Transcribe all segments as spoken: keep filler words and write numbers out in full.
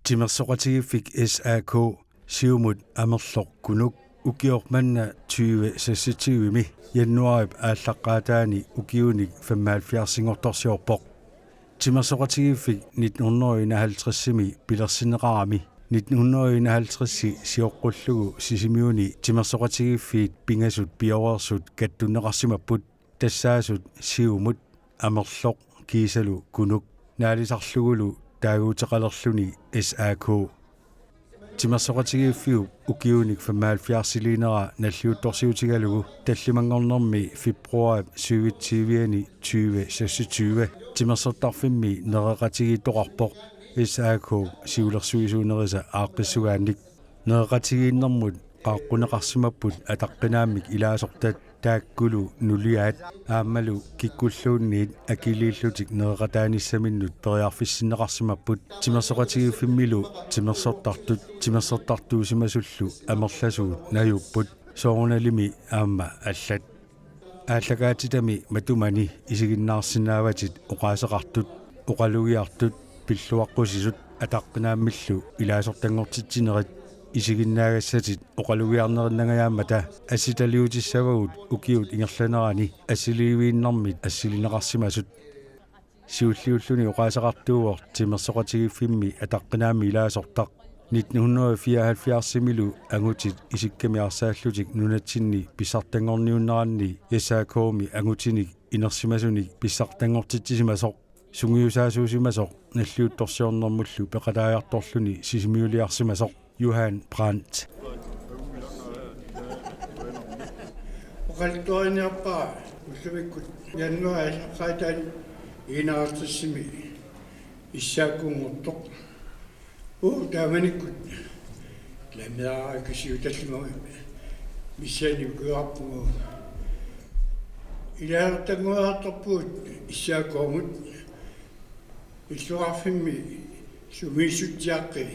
Timersoqatigiiffik S A K, Siumut Amerloq Kunuk, ukioq manna tyve seksogtyve-mi januaarip aallaqqaataani ukiunik femoghalvfjerds-inngortorsiorpoq. Timersoqatigiiffik nitten hundrede og enoghalvtreds-imi pilersinneqarami, nitten hundrede og enoghalvtreds sioqqullugu Sisimiuni timersoqatigiiffiit pingasut pioreersut kattunneqarsimapput, tassaasut Siumut Amerloq kiisalu Kunuk, naalisarlugulu taaguuteqalerluni S A K. Timersoqatigiiffiup ukiunik femoghalvfjerdsiliinera nalliuttorsiutigalugu tallimanngornermi februaarip syvogtyve-ani tyve seksogtyve timersortarfimmi nereqatigiittoqarpoq S A K siulersuisuunerisa aaqqissugaannik. Nereqatigiinnermut qaaqquneqarsimapput ataqqinaammik ilaasortat, taakkulu nuliaat aammalu kikkulluunniit akiliillutik nereqataanissaminnut periarfissinneqarsimapput, timersoqatigiiffimmilu timersortartut timersortartuusimasullu amerlasuut najuupput, soorunalimi aamma allat. Aallakaatitami matumani isiginnaarsinnaavatit oqaaseqartut, oqalugiartut, pilluaqqusisut ataqqinaammillu ilaasortanngortitsinerit. Isiginnaagassatit oqalugiarnerinnangajaammata assitaliutissavagut ukiut ingerlanerani assiliiviinnarmit assilineqarsimasut. Siulliulluni oqaaseqartuuvoq timersoqatigiiffimmi ataqqinaammik ilaasortaq. Nitten hundrede og fireoghalvfjerds-imilu angutit isikkamik arsaallutik nunatsinni pissartanngorniunneranni S A K-mi angutinik inersimasunik pissartanngortitsisimasoq, sungiusaasuusimasoq nalliuttorsiornermullu peqataajartorluni Sisimiuliarsimasoq Johan Brandt. Oqaluttuariniarpara ullumikkut januaarip aallaqqaataani enoghalvtredsimi S A K-nngortoq. Uu, taamanikkut lammiarakisiutallima missaani ukiuarpunga. Ilaasortannguartarpugut S A K-mut, illoqarfimmi sumiissutsiaqqi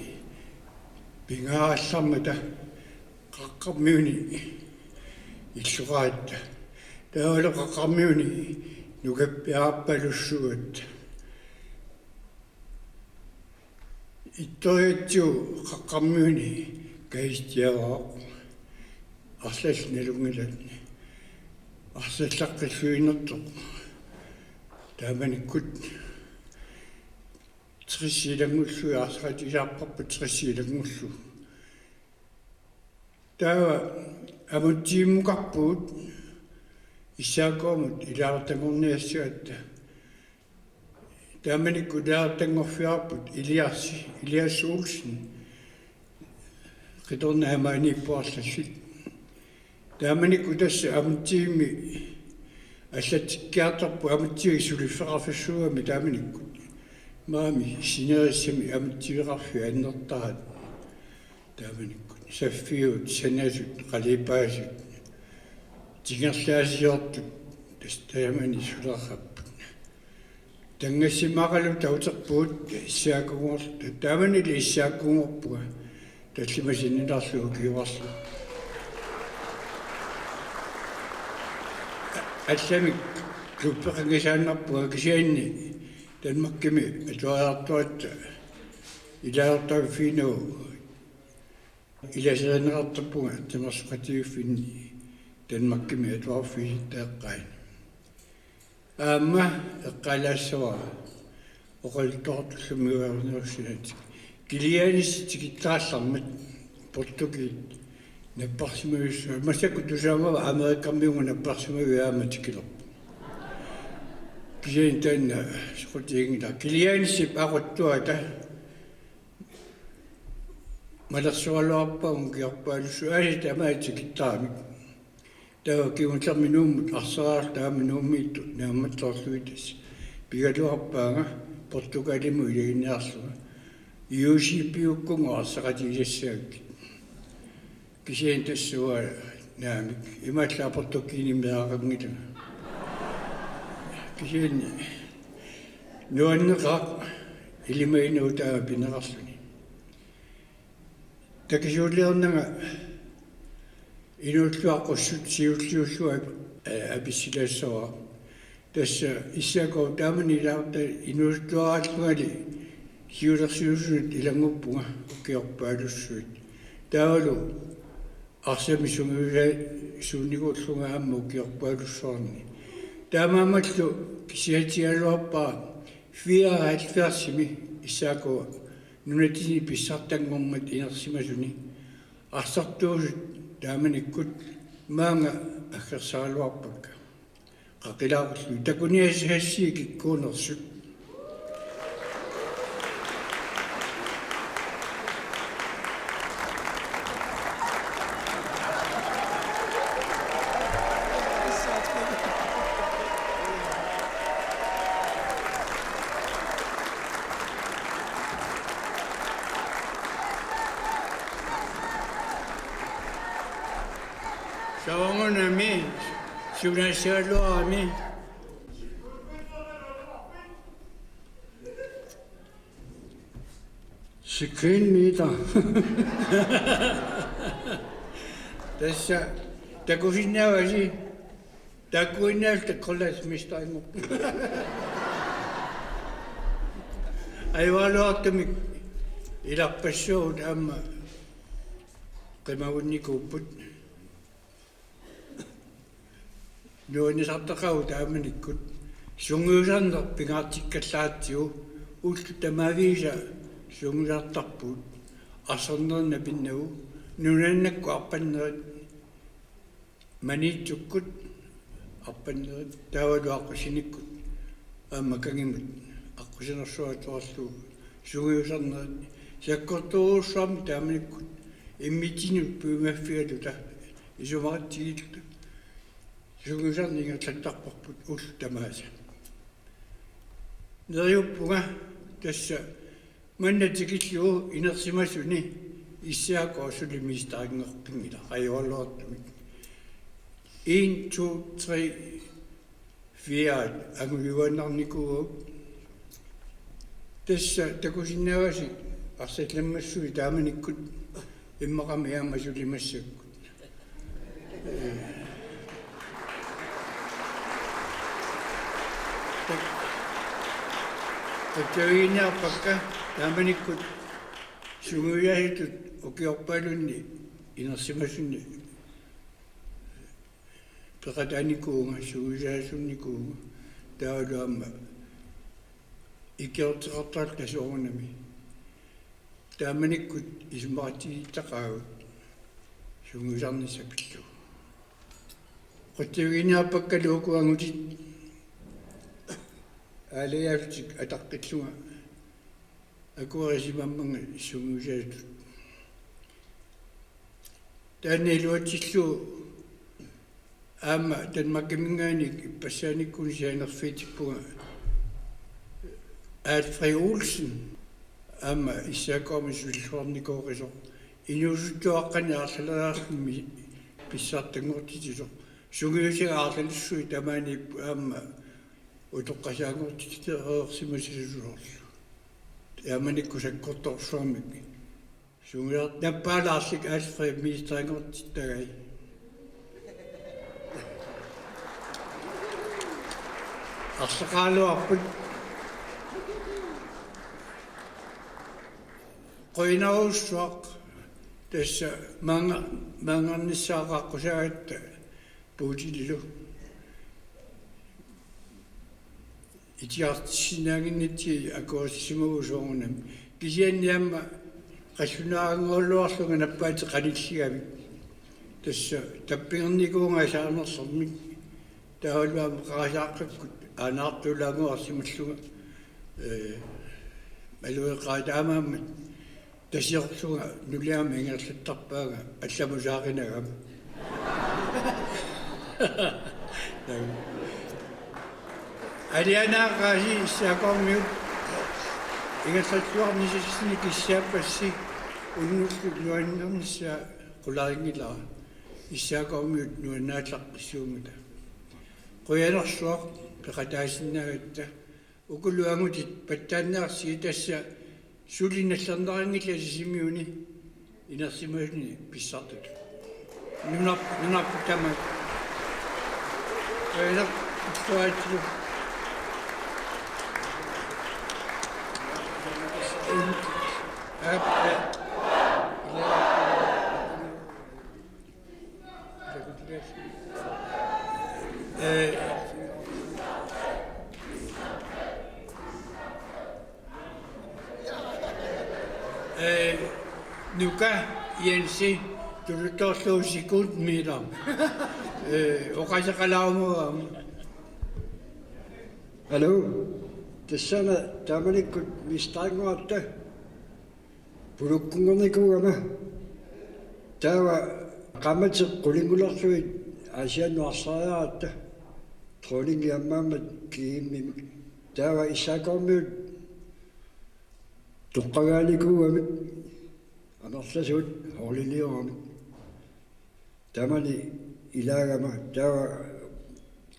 pingaarallarmata Qaqqarmiuni illoqaratta. Taavalu Qaqqarmiuni nukappiarappalussuugatta. Ittoriatsigu Qaqqarmiuni kajustiaaraq. Arlallit nalunngilaat. Arsallaqqilluinnartoq. Taamanikkut tres ilanngullugu, arsaqatigisaarparput tres ilanngullugu. Taava amutsigimmukarpugut S A K-mut ilaasortanngorniassagatta. Taamanikkut ilaasortanngorfigaarput Elias, Elias Olsen. Qitornaq maaniippoq arlallit. Taamanikkut tassa amutsigimmi allatsikkiartorput, amutsigik suliffeqarfissuugami taamanikkut. Maani sinerissami amutsiveqarfiit annertaraat. Taamanikkut saffiuut, sanasut, qalipaasut, tingerlaasiortut, tassa taamani sulerrapput. Tanngassimaaqalu tauterpugut S A K-nngorluta, taamanili S A K-nngorpunga, tallimat sinnilaarlugit ukiuarlugit. Allamik klubbeqanngisaannarpunga, kisianni Danmarkimi atuariartuatta ilaasortaffiinnagu ilaserineqartarpunga timersoqatigiiffinni Danmarkimi atuarfigisatta eqqaani. Aamma eqqaalaassavara oqaluttuartullumiuarniussinat. Kilianissi tikittarallarmat portugiit napparsimajussuat. Massakkut tusaamava Amerikamiunga napparsimavia aamma tikilerpoq. Kisianni taanna soqutiginngilaq. Kilianissip aquttuata malersugaluarpagut kiorpaalussuit, aasiit tamaat tikittaramik. Taava kingullermik Nuummut arsaraarluta aamma Nuummiittut naammattoorlugit tassa pigaluarpaanga Portugalimut ilaginniarlunga. U C P-ukkunnguaq arsaqatigisassagakkit. Kisianni tassa uanga naamik, imaallaat Portugiinimi meeraqanngilanga. Kisianni nuanneqaaq ilimaginnagu taama pineqarluni. Takisuuliornanga inuulluaqqussut siulliullunga, eh, apissilaassavara. Tassa S A K taamani ilaarta inuulluaraallungali Siulersuisunut ilannguppunga ukiorpaalussuit. Taavalu arsamik sungiusaasuunnikuullunga aamma ukiorpaalussuarni. Taamaammallu kisiatigaluarpara fireoghalvfjerdsimi S A K nunatsinni pissartanngormat inersimasuni arsartuusut taamanikkut maanga aggersaraluarpakka. Qaqilaarlugit takuniassagassiuk ikkuunersut. Soorunami, sunassagaluarami. Sekundmeter. Tassa takusinnaavasi, takuinnaavasi grønlandsmesterinngorpoq. Ajugaluartumik ilarpassaagut aamma qimagunnikuupput. Nuannisartaqaagut taamanikkut sungiusarneq pingaartikkallaatigu ullut tamaavisa sungiusartarpugut arsarnerni pinnagu nunaannakkut arpannerit Maniitsukkut arpannerit taavalu aqqusinikkut aamma kangimut aqqusinersuaq atuarlugu sungiusarnerit sakkortuurujussuarmik taamanikkut immitsinnut puigumaffigaluta isumaqatigiilluta sungiusarneq ingerlattarparput ullut tamaasa. Neriuppunga tassa manna tikillugu inersimasuni S A K suli mesterinngortinngilaq ajugaluartumik. En, to, tre, fire angujuaannarnikuuagut. Tassa takusinnaavasi arsallammassui taamanikkut immaqami aamma suli massakkut. Qutsavigiinniarpakka taamanikkut sungiusaasutut ukiorpaalunni inersimasunni peqataanikuuvunga, sungiusaasunnikuuvunga, taavalu aamma ikiorteqartarluta soorunami. Taamanikkut isumaqatigiittaqaagut sungiusarnissaq pillugu. Qutsavigiinniarpakkalu uku angutit aalajaallutik ataqqillunga akuerisimammanga sungiusaasutut. Taanna iluatsillugu aamma Danmarkiminngaanniit ippassaanikkunni sianerfiitippunga Alfred Olsen aamma S A K-mi suliluarnikooqisoq inuusuttuaqqani arlaleriarluni pissartanngortitsisoq sungiusagut arlalersuit tamaaniipput aamma utoqqasaanngortitsereersimasalerlutik. Taamanikkut sakkortoorsuarmik. Sungiusarneq nappaalaarlugu Alfred mesterinngortittagai. Arlaqaraluarput. Qujanarsuaq tassa maanga, maanngarnissaa qaaqqusaagatta Puutililu. Itigartissinnaannginnatsigit akuersissimavunga soorunami. Kisianni aamma qallunaaranngualuarlunga nappaatit qanilligamik. Tassa tappingernikuuvunga asaanerlermik. Taavalu aamma qarasaartakkut aanaartuulaannguarsimallunga. Ee, malugeqaat taamaammat. Tasiorlunga nuliama ingerlattarpaanga allamut saaqinagama. Alianaaqaasi S A K-miut ingerlalluarnissatsinnut kissaappassi unnullu nuannernissaa qularinngilara S A K-miut nuannaallaqqissuummata. Qujanarsuaq peqataasinnaagatta. Ukulu angutit pattaannaarsigit tassa suli nallernarinngillat Sisimiuni inersimasuni pissartutut. Nunar-, nunarput tamaat. Qujanaq illuatsilu. Eh, eh, Nuka Jensi, tuluttoorlugu sekundimiilu. Eh, oqaaseqalaaruma aamma. Aluu, tassana taamanikkut misterinngorta. Pulukkunngornikuugama. Taava qaammatit qulingulerlugit Aasiannut arsariaratta. Dronningi ammaammat G M-imik. Taava S A K-miut toqqagaanikuugamik. Amerlasuut holdilioramik. Taamani ilaagama taava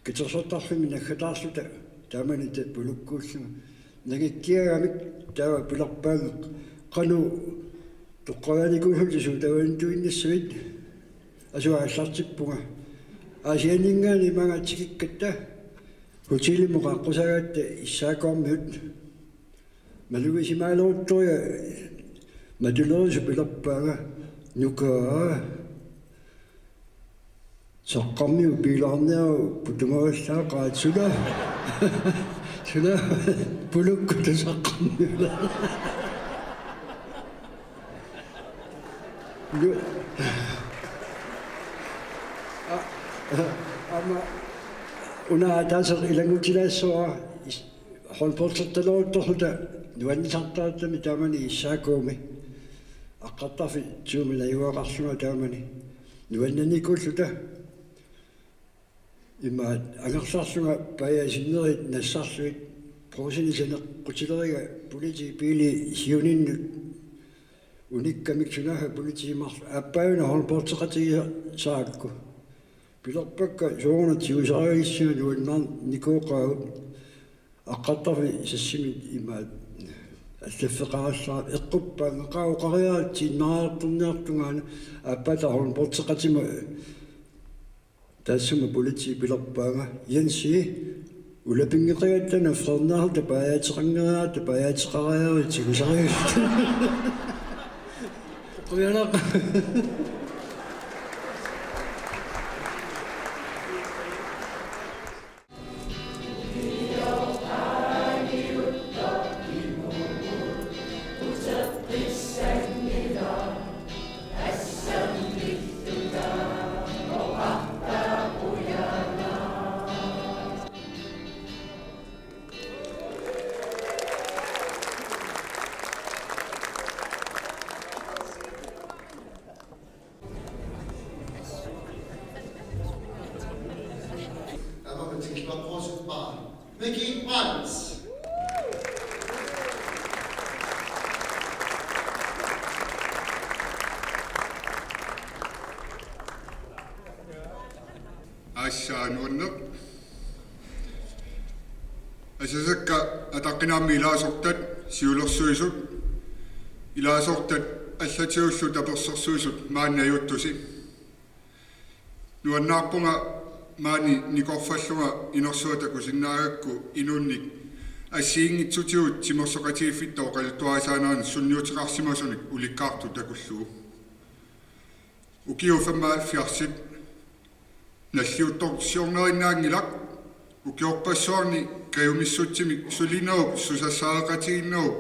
katersortarfimmi naggataarluta taamani ta pulukkuullunga. Nangikkiagamik taava pilerpaannga qanoq toqqagaanikuullutit suut tavantuinnassuit, asuga aallartippunga. Aasianninngaanniit maanga tikikkatta hotelimut qaaqqusaagatta S A K-miut. Malugisimaaleruttoriga matulerisut pilerpaannga: Nukaa, saqqarmiu biilaarniaru putumavallaaqaat, suna, suna pulukkutut saqqarmiu. Nu-, a-, a-, aamma una ataaseq ilanngutilaassuara, is-, håndboldertaleruttorluta nuannisartarattami taamani S A K-mi. Aqqartarfik tyvemi najugaqarlunga taamani nuannanikuulluta. Imaat angerlarlunga paajaasinneri nassarlugit Brugsenip saneqqutileriga politiit biilii siuninnut unikkamik, sunaaffa politiit marluk, aappaagu una håndboldeqatigisaarakku. Pilerpakka soorunami tigusarigissinga nuannaarnikuuqaagut. Aqqartarfik sassimik imaat allaffeqarallarami eqquppaannga, qaa, oqariaratsigit innariartorniartungaana, aappaata håndboldeqatima. Taassuma politiit pilerpaannga: Jensi, ulapinngeqigatta una freerniarluta paajaateqanngeriaratta, paajaateqariaruit tigusarigatta. Qujanaq. Mickey Pons. Aassaa nuanneq. Asasakka ataqqinaammik ilaasortat siulersuisut, ilaasortat allatigullu tapersersuisut maani najuuttusi. Nuannaarpunga maani nikorfallunga inersuaq takusinnaagakku inuuninni assigiinngitsutigut timersoqatigiiffitta oqaluttuarisaanerannut sunniuteqarsimasunik ulikkaartut takullugu. Ukiut femoghalvfjerdsit nalliuttorsiornerinnaanngilaq, ukiorpassuarni kajumissutsimik sulinerup susassaqatigiinnerup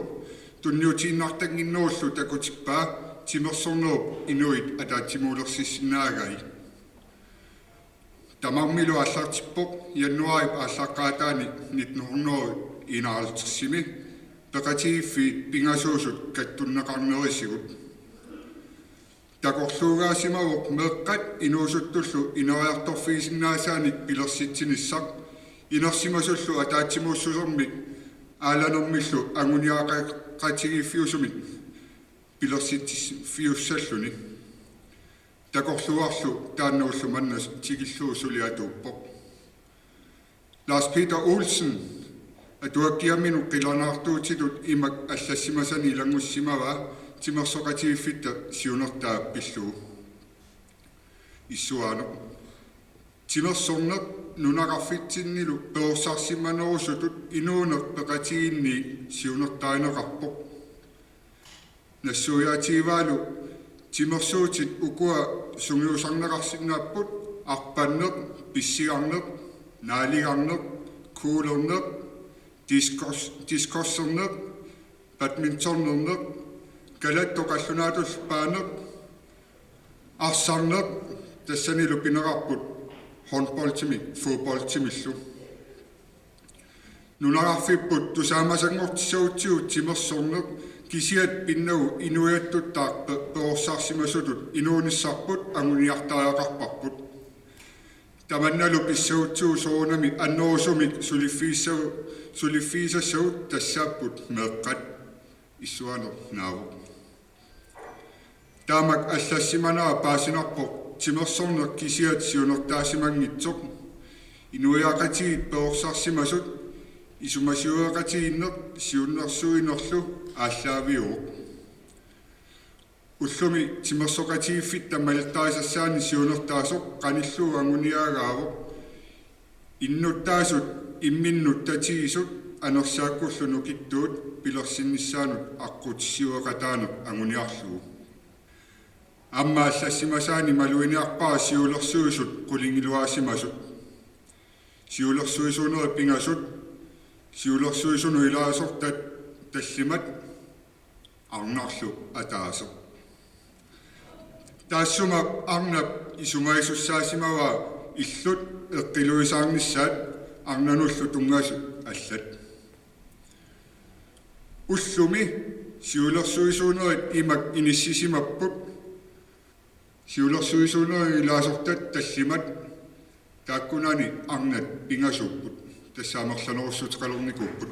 tunniutiinnartannginnerullu takutippaa timersornerup inuit ataatsimuulersissinnaagaat. Tamarmilu aallartippoq januaarip aallaqqaataani nitten hundrede enoghalvtredsimi peqatigiiffiit pingasuusut kattunneqarnerisigut. Takorluugaasimavoq meeqqat inuusuttullu ineriartorfigisinnaasaannik pilersitsinissaq, inersimasullu ataatsimuussusermik aalanermillu anguniagaqatigiiffiusumik pilersitsiffiussalluni. Takorluuarlu taanna ulloq manna tikillugu suli atuuppoq. Lars Peter Olsen atuakkiaminut qilanaartuutitut imak allassimasani ilanngussimavaa timersoqatigiiffitta siunertaa pillugu. Issuaaneq. Timersorneq nunaqarfitsinnilu perorsarsimanerusutut inuuneq peqatigiinniit siunertarineqarpoq. Nassuiaatigivaalu timersuutit ukua sungiusarneqarsinnaapput: arpanneq, pissigarneq, naaligarneq, kuulerneq, diskos-, diskoserneq, badmintonnerneq, kalattoq qallunaatullu paaneq, arsarneq, tassanilu pineqarput håndboldimik, fodboldimillu. Nunaqarfipput tusaamasanngortissagutsigu timersorneq kisiat pinnagu inuiattuttaaq pe-, perorsarsimasutut inuunissarput anguniartariaqarparput. Tamannalu pissagutsigu soorunami annerusumik suliffigissagu-, suliffigisassagut tassaapput meeqqat. Issuaaneq naavoq. Taamak allassimanera paasinarpoq timersorneq kisiat siunertaasimanngitsoq. Inuiaqatigiit perorsarsimasut isumasiueqatigiinneq siunnersuinerlu aallaaviuvoq. Ullumi timersoqatigiiffitta malittarisassaanni siunertaasoq qanillugu anguniagaavoq. Innuttaasut imminnut tatigisut anersaakkullu nukittuut pilersinnissaannut aqqutissiueqataaneq anguniarlugu. Aamma allassimasaani maluginiarpara siulersuisut qulingiluaasimasut. Siulersuisuunerit pingasut, siulersuisunut ilaasortat tallimat, arnarlu ataaseq. Taassuma arnap isumagisussaasimavaa illut eqqiluisaarnissaat arnanullu tunngasut allat. Ullumi siulersuisuunerit imak inissisimapput: siulersuisuunerit ilaasortat tallimat, taakkunani arnat pingasuupput, tassa amerlanerussuteqalernikuupput.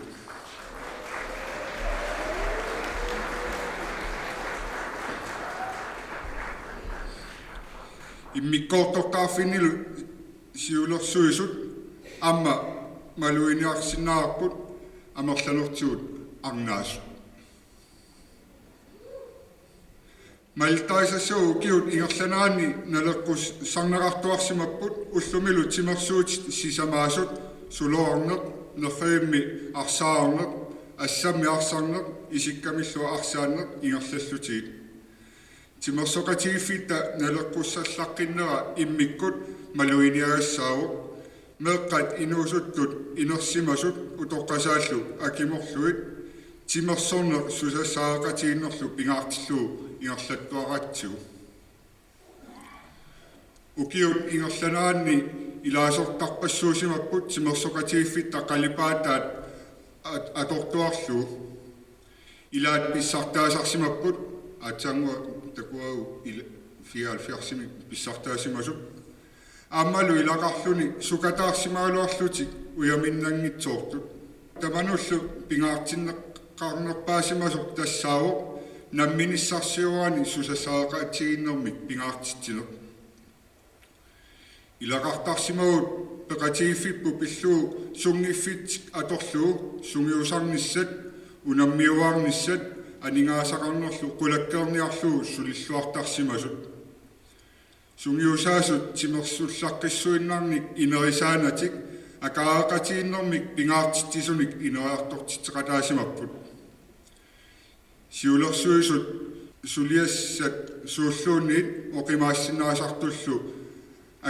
Immikkoortortaqarfinnilu siulersuisut aamma maluginiarsinnaavarput amerlanertigut arnaasut. Malittarisassat ukiut ingerlaneranni naleqqussarneqartuarsimapput ullumilu timersuutit sisamaasut: suloorneq, nerrivimmi arsaarneq, assammi arsarneq, isikkamillu arsaanneq ingerlallutigit. Timersoqatigiiffitta naleqqussallaqqinnerat immikkut maluginiagassaavoq. Meeqqat inuusuttut inersimasut utoqqasaallu akimorlugit timersorneq susassaqatigiinnerlu pingaartillugu ingerlattuaratsigu. Ukiut ingerlaneranni ilaasortarpassuusimapput timersoqatigiiffitta qalipaataat at-, atortuarlugu. Ilaat pissartaasarsimapput, aatsaannguaq takuagu il-, fireoghalvfjerdsimi pissartaasimasut. Aammalu ilaqarluni sukataarsimagaluarlutik ujaminnanngitsoortut. Tamanullu pingaartinneqarnerpaasimasoq tassaavoq namminissarsiorani susassaqatigiinnermik pingaartitsineq. Ilaqartarsimagut peqatigiiffipput pillugu sunngiffitsik atorlugu sungiusarnissat, unammiuaarnissat aningaasaqarnerlu qulakkeerniarlugu sulilluartarsimasut. Sungiusaasut timersullaqqissuinnarnik inerisaanatik akaareqatigiinnermik pingaartitsisunik ineriartortitseqataasimapput. Siulersuisut suliassat suulluunniit oqimaassinnaasartullu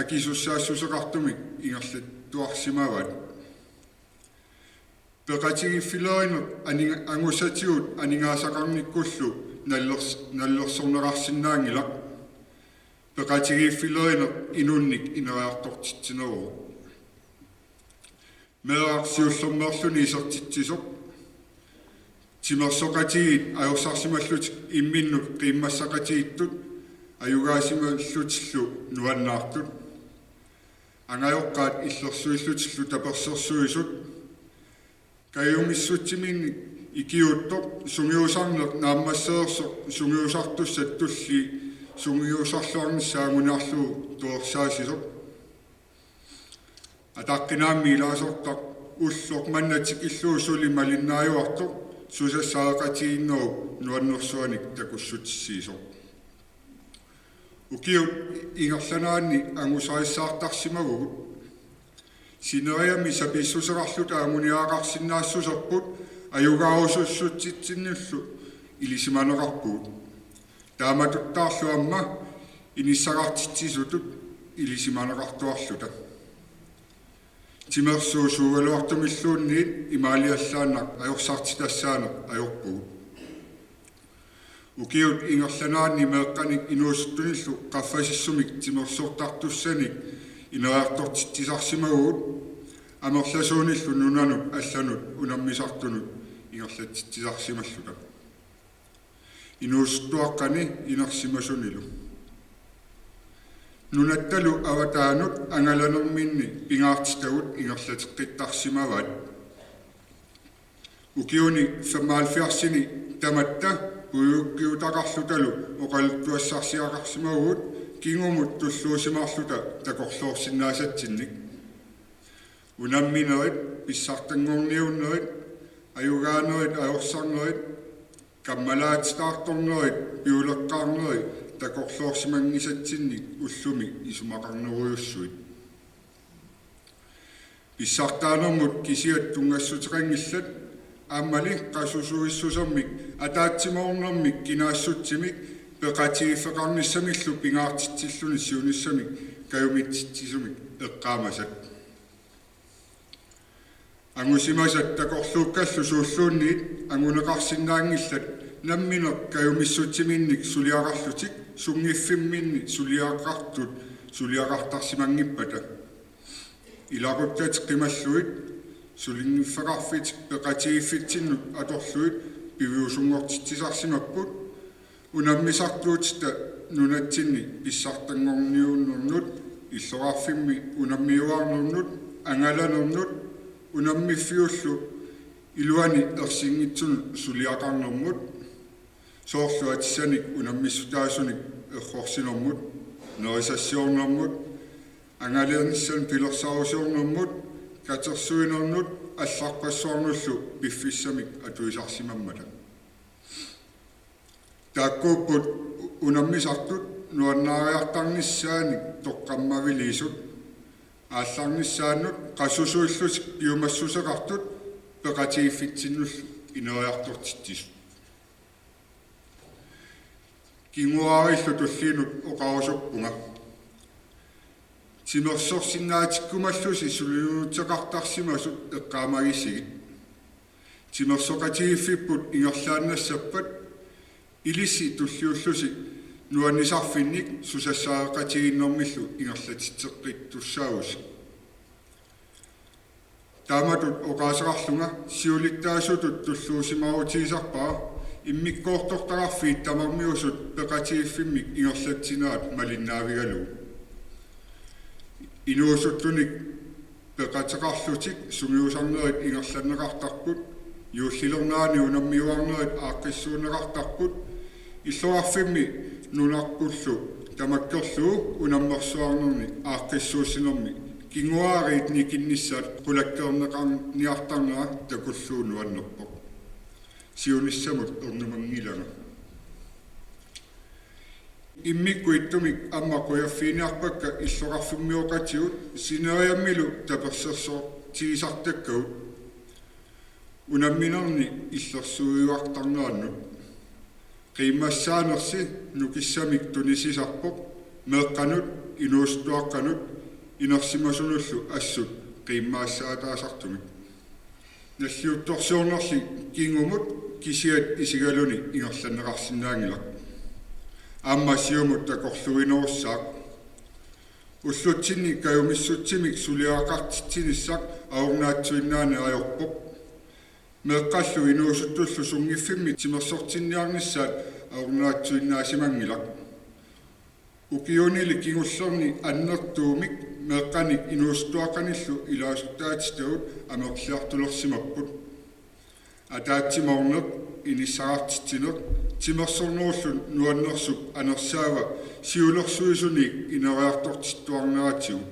akisussaassuseqartumik ingerlattuarsimavaat. Peqatigiiffilerineq aninga-, angusatigut aningaasaqarnikkullu nallers-, nallersorneqarsinnaanngilaq. Peqatigiiffilerineq inunnik ineriartortitsineruvoq. Meeraq siullermeerluni isertitsisoq. Timersoqatigiit ajorsarsimallutik imminnut qiimmassaqatigiittut ajugaasimallutillu nuannaartut. Angajoqqaat illersuillutillu tapersersuisut. Kajumissutsiminnik ikiuuttoq sungiusarneq naammasseersoq sungiusartussat tulliit sungiusarluarnissaat anguniarlugu tuersaasisoq. Ataqqinaammik ilaasortaq ulloq manna tikillugu suli malinnaajuartoq susassaqatigiinnerup nuannersuanik takussutissiisoq. Ukiut ingerlaneranni angusarissaartarsimavugut. Sineriammi sapiissuseqarluta anguniagaqarsinnaassuserput ajugaarusussutsitsinnullu ilisimaneqarpugut. Taamatuttaarlu aamma inissaqartitsisutut ilisimaneqartuarluta. Timersuut suugaluartumilluunniit imaaliallaannaq ajorsartitassaaneq ajorpugut. Ukiut ingerlaneranni meeqqanik inuusuttunillu qaffasissumik timersortartussanik ineriartortitsisarsimavugut, amerlasuunillu nunanut allanut unammisartunut ingerlatitsisarsimalluta. Inuusuttuaqqani inersimasunilu. Nunattalu avataanut angalanerminni pingaartitagut ingerlateqqittarsimavaat. Ukiuni femoghalvfjerdsini tamatta puigukkiutaqarlutalu oqaluttuassarsiaqarsimavugut kingumut tulluusimaarluta takorloorsinnaasatsinnik. Unamminerit, pissartanngorniunnerit, ajugaanerit, ajorsarnerit, kammalaatitaartornerit, piuleqqaarnerit takorloorsimanngisatsinnik ullumi isumaqarnerujussuit. Pissartaanermut kisiat tunngassuteqanngillat, aammali qasusuissusermik ataatsimoornermik kinaassutsimik peqatigiiffeqarnissamillu pingaartitsilluni siunissamik kajumitsitsisumik eqqaamasat. Angusimasat takorluukkallu suulluunniit anguneqarsinnaanngillat nammineq kajumissutsiminnik suliaqarlutik sunngiffimminni suliaqartut suliaqartarsimanngippata. Ilaquttatik qimallugit sulinngiffeqarfitik peqatigiiffitsinnut atorlugit piviusunngortitsisarsimapput, unammisartuutitta nunatsinni pissartanngorniunnermut, illoqarfimmi unammiuaarnermut, angalanernut, unammiffiullu iluani ersinngitsunut suliaqarnermut, soorlu atissanik unammissutaasunik errorsinermut, nerisassiornermut, angalanissamut pilersaarusiornermut, katersuinernut allarpassuarnullu piffissamik atuisarsimammata. Taakkuupput unammisartut nuannaariartarnissaanik toqqammaviliisut, aallarnissaannut qasusuillutik piumassuseqartut peqatigiiffitsinnullu ineriartortitsisut. Kinguaarillu tulliinut oqarusuppunga: Timersorsinnaatikkumallusi sulinuuteqartarsimasut eqqaamagisigit. Timersoqatigiiffipput ingerlaannassappat ilissi tulliullusi nuannisarfinnik susassaareqatigiinnermillu ingerlatitseqqittussaavusi. Taamatut oqaaseqarlunga siulittaasutut tulluusimaarutigisarpara immikkoortortaqarfiit tamarmiusut peqatigiiffimmik ingerlatsinerat malinnaavigalugu. Inuusuttunik peqateqarlutik sungiusarnerit ingerlanneqartarput, juullilernerani unammiuaarnerit aaqqissuunneqartarput, illoqarfimmi nunarpullu tamakkerlugu unammersuarnerni aaqqissuussinermi kinguaariit nikinnissaat qulakkeerneqarniartarnera takullugu nuannerpoq. Siunissamut ernumanngilanga. Immikkut ittumik aamma qujaffiginiarpakka illoqarfimmioqatigut sineriammilu tapersersortigisartakkagut unamminerni illersuiuartarnerannut. Qiimmassaanersi nukissamik tunisisarpoq meeqqanut, inuusuttuaqqanut, inersimasunullu assut qiimmaassaataasartumik. Nalliuttorsiornerli kingumut kisiat isigaluni ingerlanneqarsinnaanngilaq. Aamma siumut takorluuinerussaaq. Ullutsinni kajumissutsimik suliaqartitsinissaq ajornaatsuinnaaneq ajorpoq. Meeqqallu inuusuttullu sunngiffimmi timersortinniarnissaat ajornaatsuinnaasimanngilaq. Ukiunili kingullerni annertuumik meeqqanik inuusuttuaqqanillu ilaasortaatitagut amerliartulersimapput. Ataatsimoorneq, inissaqartitsineq, timersornerullu nuannersuk anersaava siulersuisuniit ineriartortittuarneratigut.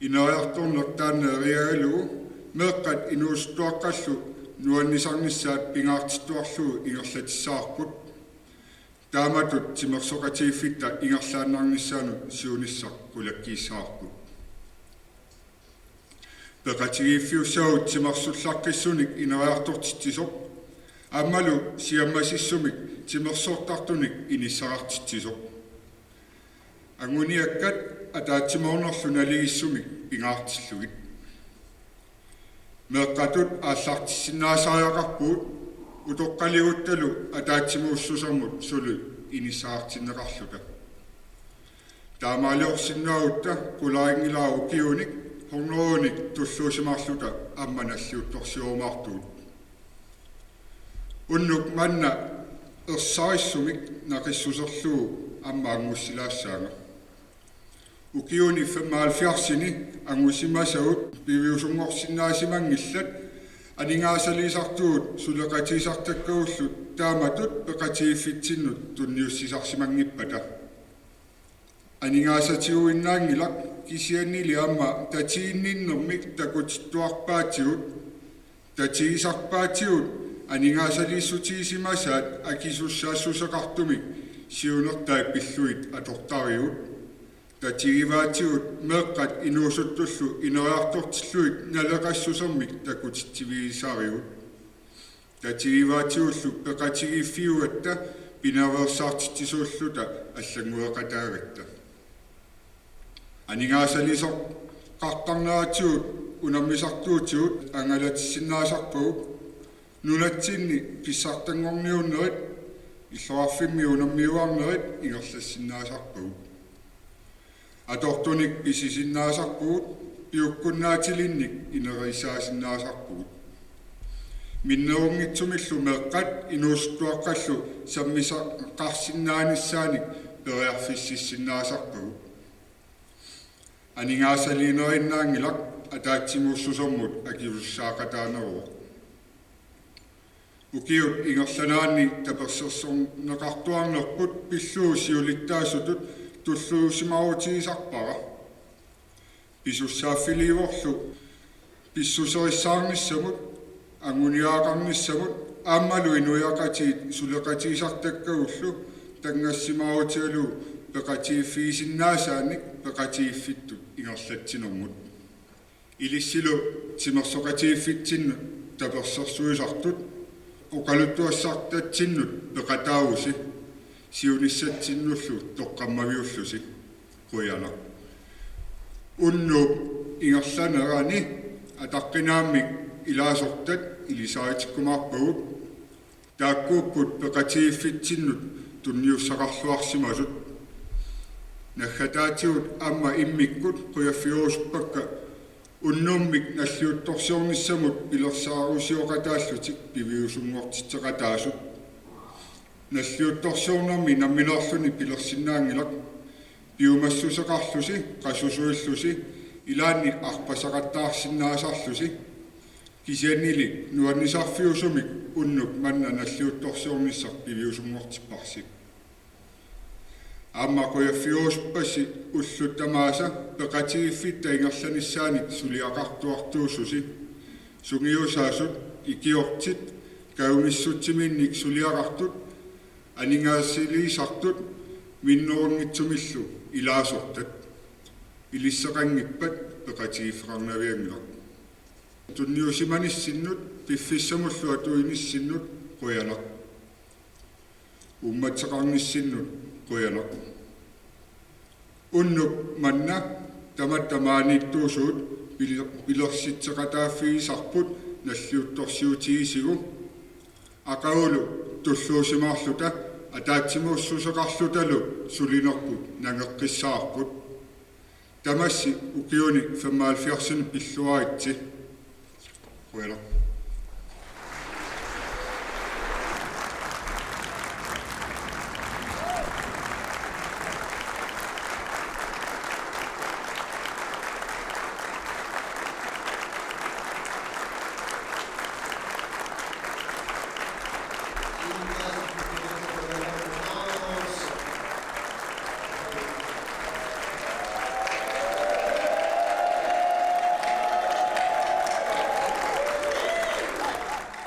Ineriartorneq taanna eriagalugu meeqqat inuusuttuaqqallu nuannisarnissaat pingaartittuarlugu ingerlatissavarput. Taamatut timersoqatigiiffitta ingerlaannarnissaanut siunissaq qulakkiissavarput. Peqatigiiffiussagut timersullaqqissunik ineriartortitsisoq. Aammalu siammasissumik timersortartunik inissaqartitsisoq. Anguniakkat ataatsimoornerlu nalugissumik pingaartillugit. Meeqqatut aallartissinnaasariaqarpugut utoqqaliguttalu ataatsimuussusermut suli inissaqartinneqarluta. Taamaaliorsinnaagutta qularinngilara ukiunik hundredenik tulluusimaarluta aamma nalliuttorsiumaartugut. Unnuk manna ersarissumik naqissuserlugu aamma angussilaassaanga. Ukiuni femoghalvfjerdsini angusimasagut piviusunngorsinnaasimanngillat, aningaasaliisartugut suleqatigisartakkagullu taamatut peqatigiiffitsinnut tunniussisarsimanngippata. Aningaasatiguinnaanngilaq, kisiannili aamma tatiginninnermik takutittuarpaatigut, tatigisarpaatigut aningaasaliissutigisimasaat akisussaassuseqartumik siunertai pillugit atortarigut. Tatigivaatigut meeqqat inuusuttullu ineriartortillugit naleqassusermik takutitsivigisarigut. Tatigivaatigullu peqatigiiffiugatta pinaveersaartitsisuulluta allanngueqataagatta. Aningaasaliisoqartarneratigut unammisartuutigut angalatissinnaasarpagut. Nunatsinni pissartanngorniunnerit, illoqarfimmi unammiuarnerit ingerlassinnaasarpagut. Atortunik pisisinnaasarpugut, piukkunnaatilinnik ineriartorsinnaasarpugut. Minnerunngitsumillu meeqqat inuusuttuaqqallu sammisaqarsinnaanissaannik periarfissiissinnaasarpagut. Aningaasaliinerinnaanngilaq, ataatsimuussusermut akisussaaqataaneruvoq. Ukiut ingerlaneranni tapersersorneqartuarnerput pillugu siulittaasutut tulluusimaarutigisarpara. Pisussaaffiliivorlu pissuserissaarnissamut, anguniagaqarnissamut aammalu inuiaqatigiit suleqatigisartakkagullu tanngassimaarutigalugu peqatigiiffigisinnaasaanik peqatigiiffittut ingerlatsinermut. Ilissilu timersoqatigiiffitsinnut tapersersuisartut oqaluttuassartatsinnut peqataavusi, siunissatsinnullu toqqammaviullusi. Qujanaq. Unnuup ingerlanerani ataqqinaammik ilaasortat ilisaritikkumaarpagut. Taakkuupput peqatigiiffitsinnut tunniussaqarluarsimasut. Naggataatigut aamma immikkut qujaffigerusuppakka unnummik nalliuttorsiornissamut pilersaarusioqataallutik piviusunngortitseqataasut. Nalliuttorsiornermi nammineerluni pilersinnaanngilaq, piumassuseqarlusi, qasusuillusi, ilaanni arpasaqattaarsinnaasarlusi. Kisiannili nuannisarfiusumik unnuk manna nalliuttorsiornissaq piviusunngortipparsi. Aamma qujaffigerusuppassi ullut tamaasa peqatigiiffitta ingerlanissaanik suliaqartuartuussusi. Sungiusaasut, ikiortit, kajumissutsiminnik suliaqartut, aningaasaliisartut, minnerunngitsumillu ilaasortat. Ilisseqanngippat peqatigiiffeqarnavianngilaq. Tunniusimanissinnut piffissamullu atuinissinnut qujanaq. Uummateqarnissinnut qujanaq. Unnuk manna tamatta maaniittuusugut pili-, pilersitseqataaffigisarput nalliuttorsiutigisigu. Aqagulu tulluusimaarluta ataatsimuussuseqarlutalu sulinerput nangeqqissaarput. Tamassi ukiuni femoghalvfjerdsinik pilluaritsi. Qujanaq.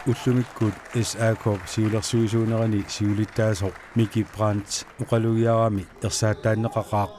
Ullumikkut S A K-p siulersuisuunerani siulittaasoq Miki Brandt oqalugiarami ersaattaanneqaqaaq.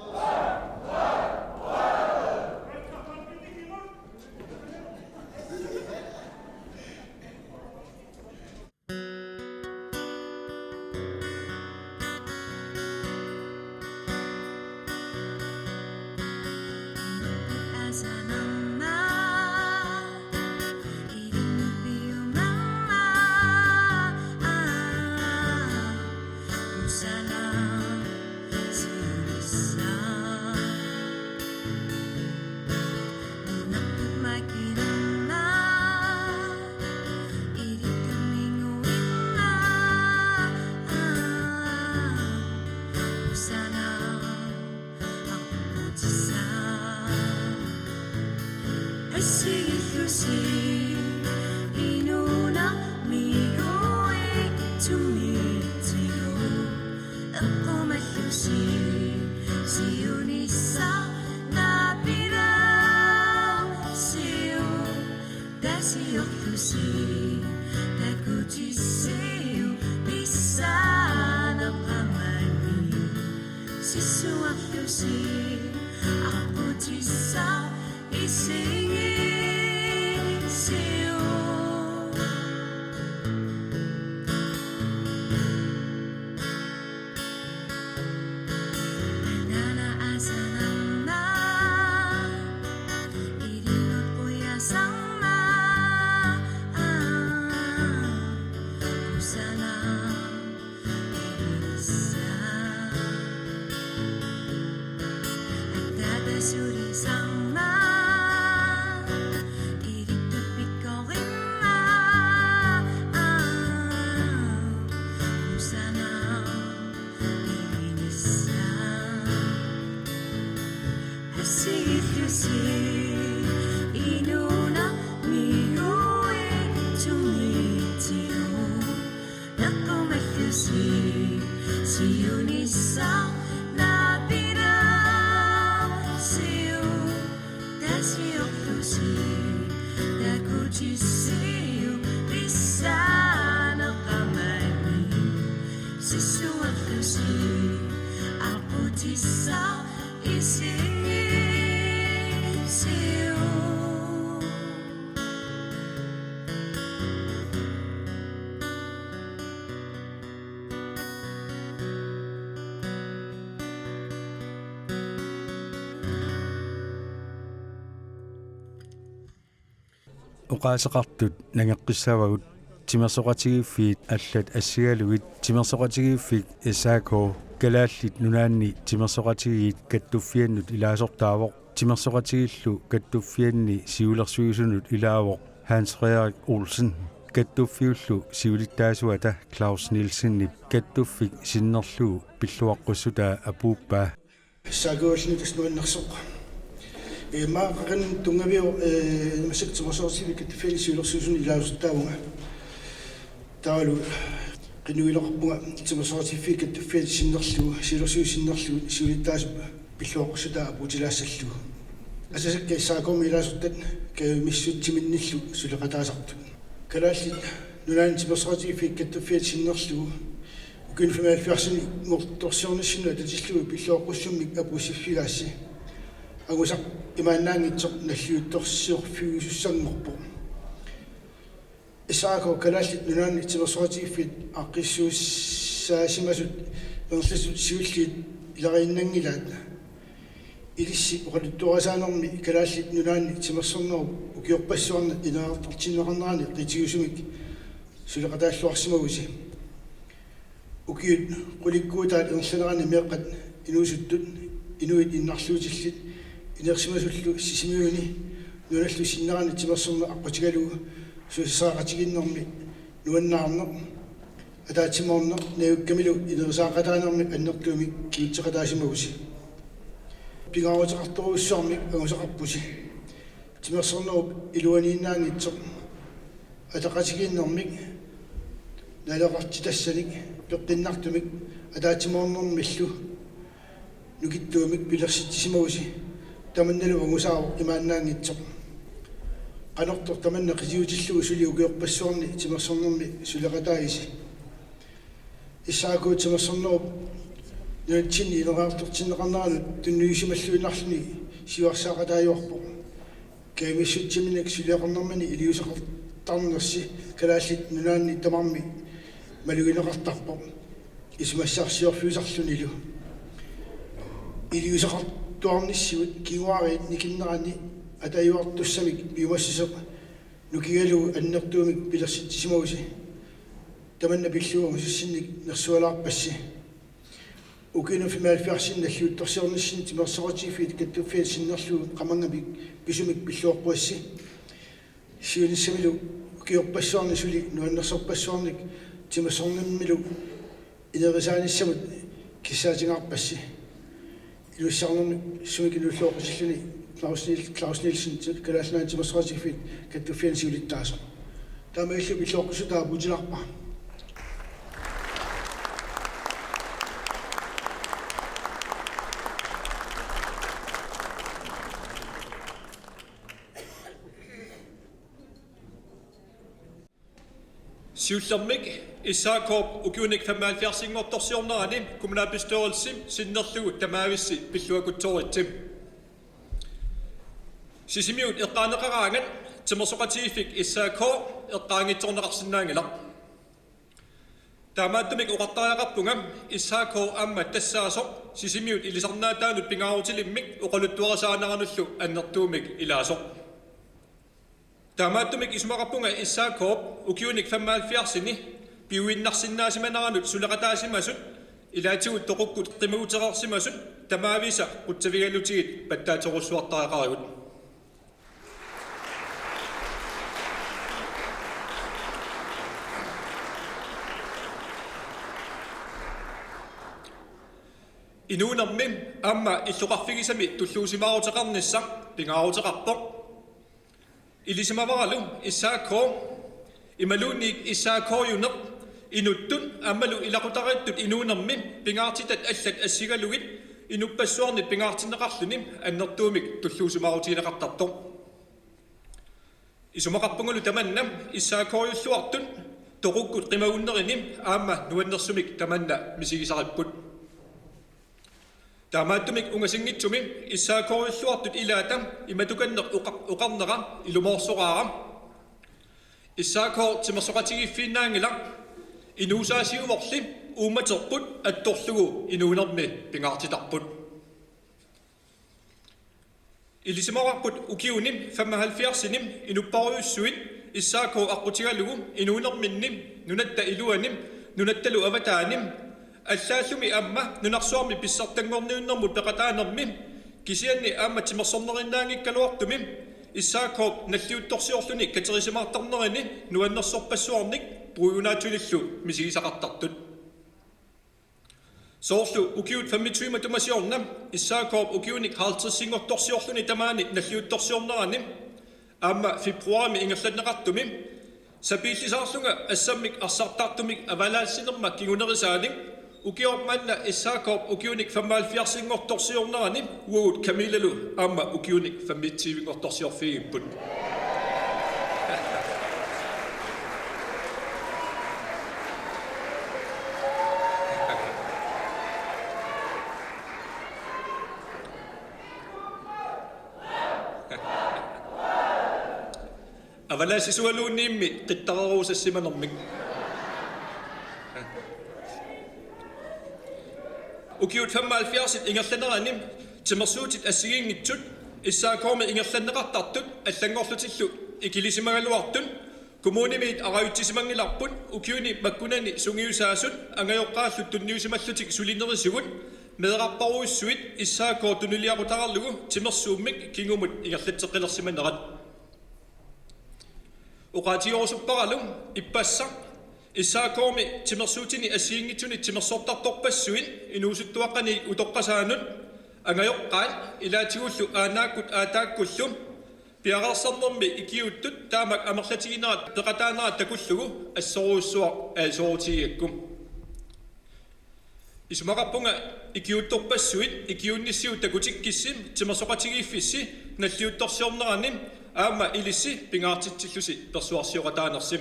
Assigillusi inuunermigooq tunniutigut eqqumallusi siunissaq naapilaassiuk. Tasiorlusi takutissiuk pissaaneqarmani. Sissuarlusi aqqutissaq isigisiuk. Nana asanarma, ilinnut qujasarma, usana. Attaata sulisarma, ilittut pikkorimma, usana ilinissa. Assigillusi inuunermigooq tunniutigut eqqumallusi siunissaq naapilaassiuk. Tasiorlusi takutissiuk pissaaneqarmani. Sissuarlusi aqqutissaq isigisiuk. Oqaaseqartut nangeqqissavagut timersoqatigiiffiit allat assigalugit. Timersoqatigiiffik S A K, Kalaallit Nunaanni Timersoqatigiit, kattuffiannut ilaasortaavoq. Timersoqatigiillu kattuffianni siulersuisunut ilaavoq Hans Frederik Olsen. Kattuffiullu siulittaasuata Claus Nielsenip kattuffik sinnerlugu pilluaqqussutaa apuuppaa. S A K-ulluni tassa nuannersoq. Ee, maanna qaqinni tunngaviuvoq, ee, massakkut timersoqatigiiffiit kattuffianni siulersuisunut ilaasortaavunga. Taavalu qinnuigineqarpunga timersoqatigiiffiit kattuffiata sinnerlugu, siulersuisut sinnerlugit siulittaasup pilluaqqussutaa apuutilaassallugu. Asasakka S A K-mi ilaasortat kajumissutsiminnillu suleqataasartut. Kalaallit Nunaanni Timersoqatigiiffiit Kattuffiata sinnerlugu ukiuni femoghalvfjerdsinngortorsiornissinnut atatillugu pilluaqqussummik apuussiffigaassi. Angusaq imaannaanngitsoq nalliuttorsiorfiusussanngorpoq. S A K, Kalaallit Nunaanni Timersoqatigiiffiit aaqqissuussaasimasut ingerlasut siulliit ilariinnanngilaat. Ilissi oqaluttuarisaanermi Kalaallit Nunaanni timersornerup ukiorpassuarni ineriartortinneqarnerani qitiusumik suleqataalluarsimagusi. Ukiut qulikkuutaat ingerlaneranni meeqqat inuusuttut, inuit innarluutillit, inersimasullu Sisimiuni nunallu sinnerani timersorneq aqqutigalugu susassaqatigiinnermi nuannaarneq, ataatsimoorneq najukkamilu ineriartortitaanermik annertuumik kigutseqataasimagusi. Pingaaruteqartorujussuarmik angusaqarpusi. Timersornerup iluaniinnaanngitsoq ataqatigiinnermik, naleqartitassanik, peqqinnartumik, ataatsimoornermillu nukittuumik pilersitsisimagusi. Tamannalu angusaavoq imaannaanngitsoq. Qanortoq tamanna qitiutillugu suli ukiorpassuarni timersornermi suleqataagisi? S A K timersornerup nunatsinni ineriartortinneqarneranut tunniusimalluinnarluni siuarsaaqataajuarpoq. Kajumissutsiminnik suliaqarnermini iliuuseqartarnersi Kalaallit Nunaanni tamarmi malugineqartarpoq, isumassarsiorfiusarlunilu. Iliuuseqartuarnissigut kinguaariit nikinneranni atajuartussamik piumassuseq nukigalugu annertuumik pilersitsisimagusi. Tamanna pillugu angusassinnik nersualaarpassi. Ukiunut femoghalvfjerdsinni nalliuttorsiornissinni Timersoqatigiiffiit Kattuffiata sinnerlugu qamannga pi-, pisumik pilluaqquassi. Siunissamilu ukiorpassuarni suli nuannersorpassuarnik timersornermilu inerisaanissamut kissaatingaarpassi. Inussarnermi sumik inuulluaqqutilluni Claus Niel-, Claus Nielsen, Kalaallit Nunaanni Timersoqatigiiffiit Kattuffianni siulittaasoq. Taamaalillutit illoqqussutaat apuutilaarpara. Siullermik S A K-p ukiunik femoghalvfjerdsinngortorsiornerani kommunalbestyrelsip sinnerlugu tamaavissi pilluakkutsoritsi. Sisimiut eqqaaneqaraangat timersoqatigiiffik S A K eqqaanngitsoorneqarsinnaanngilaq. Taamaattumik oqartariaqarpunga S A K aamma tassaasoq Sisimiut ilisarnaataanut pingaarutilimmik oqaluttuarisaaneranullu annertuumik ilaasoq. Taamaattumik isumaqarpunga S A K-p ukiunik femoghalvfjerdsini piuinnarsinnaasimaneranut suleqataasimasut ilaatigut toqukkut qimagutereersimasut tamaavisa qutsavigalutigit pattaasorujussuartariaqarigut. Inuunermi aamma illoqarfigisami tulluusimaaruteqarnissaq pingaaruteqarpoq. Ilisimavaralu S A K imaluunniit S A K-uneq inuttut aammalu ilaqutariittut inuunermi pingaartitat allat assigalugit inuppassuarnit pingaartinneqarluni annertuumik tulluusimaarutigineqartartoq. Isumaqarpungalu tamanna S A K-ulluartut toqukkut qimagunnerini aamma nuannersumik tamanna misigisaripput. Taamaattumik ungasinngitsumi S A K-ulluartut ilaata imatukanneq oqa-, oqarnera ilumoorsoraara. S A K timersoqatigiiffiinnaanngilaq, inuusaasiuvorli uummaterput attorlugu inuunermi pingaartitarput. Ilisimavarput ukiuni femoghalvfjerdsini inupparujussuit S A K aqqutigalugu inuunerminni, nunatta iluani, nunattalu avataani, allaallumi aamma nunarsuarmi pissartanngorniunnermut peqataanermi, kisianni aamma timersornerinnaanngikkaluartumi S A K-p nalliuttorsiorluni katerisimaartarnerini nuannersorpassuarnik puigunaatsulillu misigisaqartartut. Soorlu ukiut femogtyve matuma siorna S A K-p ukiunik halvtredsinngortorsiorluni tamaani nalliuttorsiornerani aamma februarimi ingerlanneqartumi sapiillisaarlunga assammik arsartartumik avalaassinerma kingunerisaanik ukioq manna S A K-p ukiunik femoghalvfjerdsinngortorsiornerani uagut Camillalu aamma ukiunik femogtyvenngortorsiorfigigipput. Avalaassisualuunniimmi qittarerusassimanermik. Ukiut femoghalvfjerdsit ingerlaneranni timersuutit assigiinngitsut S A K-mi ingerlanneqartartut allanngorlutillu ikilisimagaluartut kommunimiit arajutsisimanngilarput ukiuni makkunani sungiusaasut angajoqqaallu tunniusimallutik sulinerisigut meerarparujussuit S A K tunuliaqutaqarlugu timersuummik kingumut ingerlatseqqilersimanerat. Oqaatigerusupparalu ippassaq S A K-mi timersuutini assigiinngitsuni timersortartorpassuit inuusuttuaqqaniit utoqqasaanut angajoqqaat ilaatigullu aanakkut aataakkullu piareersarnermi ikiuuttut taamak amerlatiginerat peqataanerat takullugu assorujussuaq ajorutigigakku. Isumaqarpunga ikiuuttorpassuit ikiuunnissiuk takutikkissi timersoqatigiiffissi nalliuttorsiornerani aamma ilissi pingaartitsillusi persuarsioqataanersi.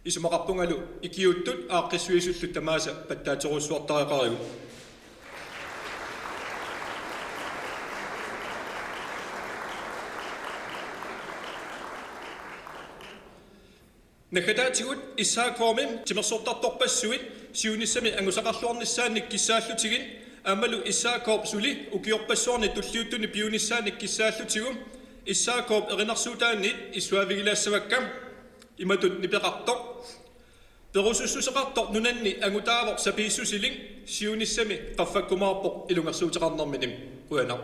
Isumaqarpungalu ikiuuttut aaqqissuisullu tamaasa pattaasorujussuartariaqarigut. Naggataatigut S A K-mi timersortartorpassuit siunissami angusaqarluarnissaannik kissaallutigit aammalu S A K-p suli ukiorpassuarni tulliuttuni piunissaannik kissaallutigit S A K-p erinarsuutaanniit issuaavigilaassavakka. Imatut nipeqartoq: Perusussuseqartoq nunanni angutaavoq sapiissusilik, siunissami qaffakkumaarpoq ilungersuuteqarnermini. Qujanaq.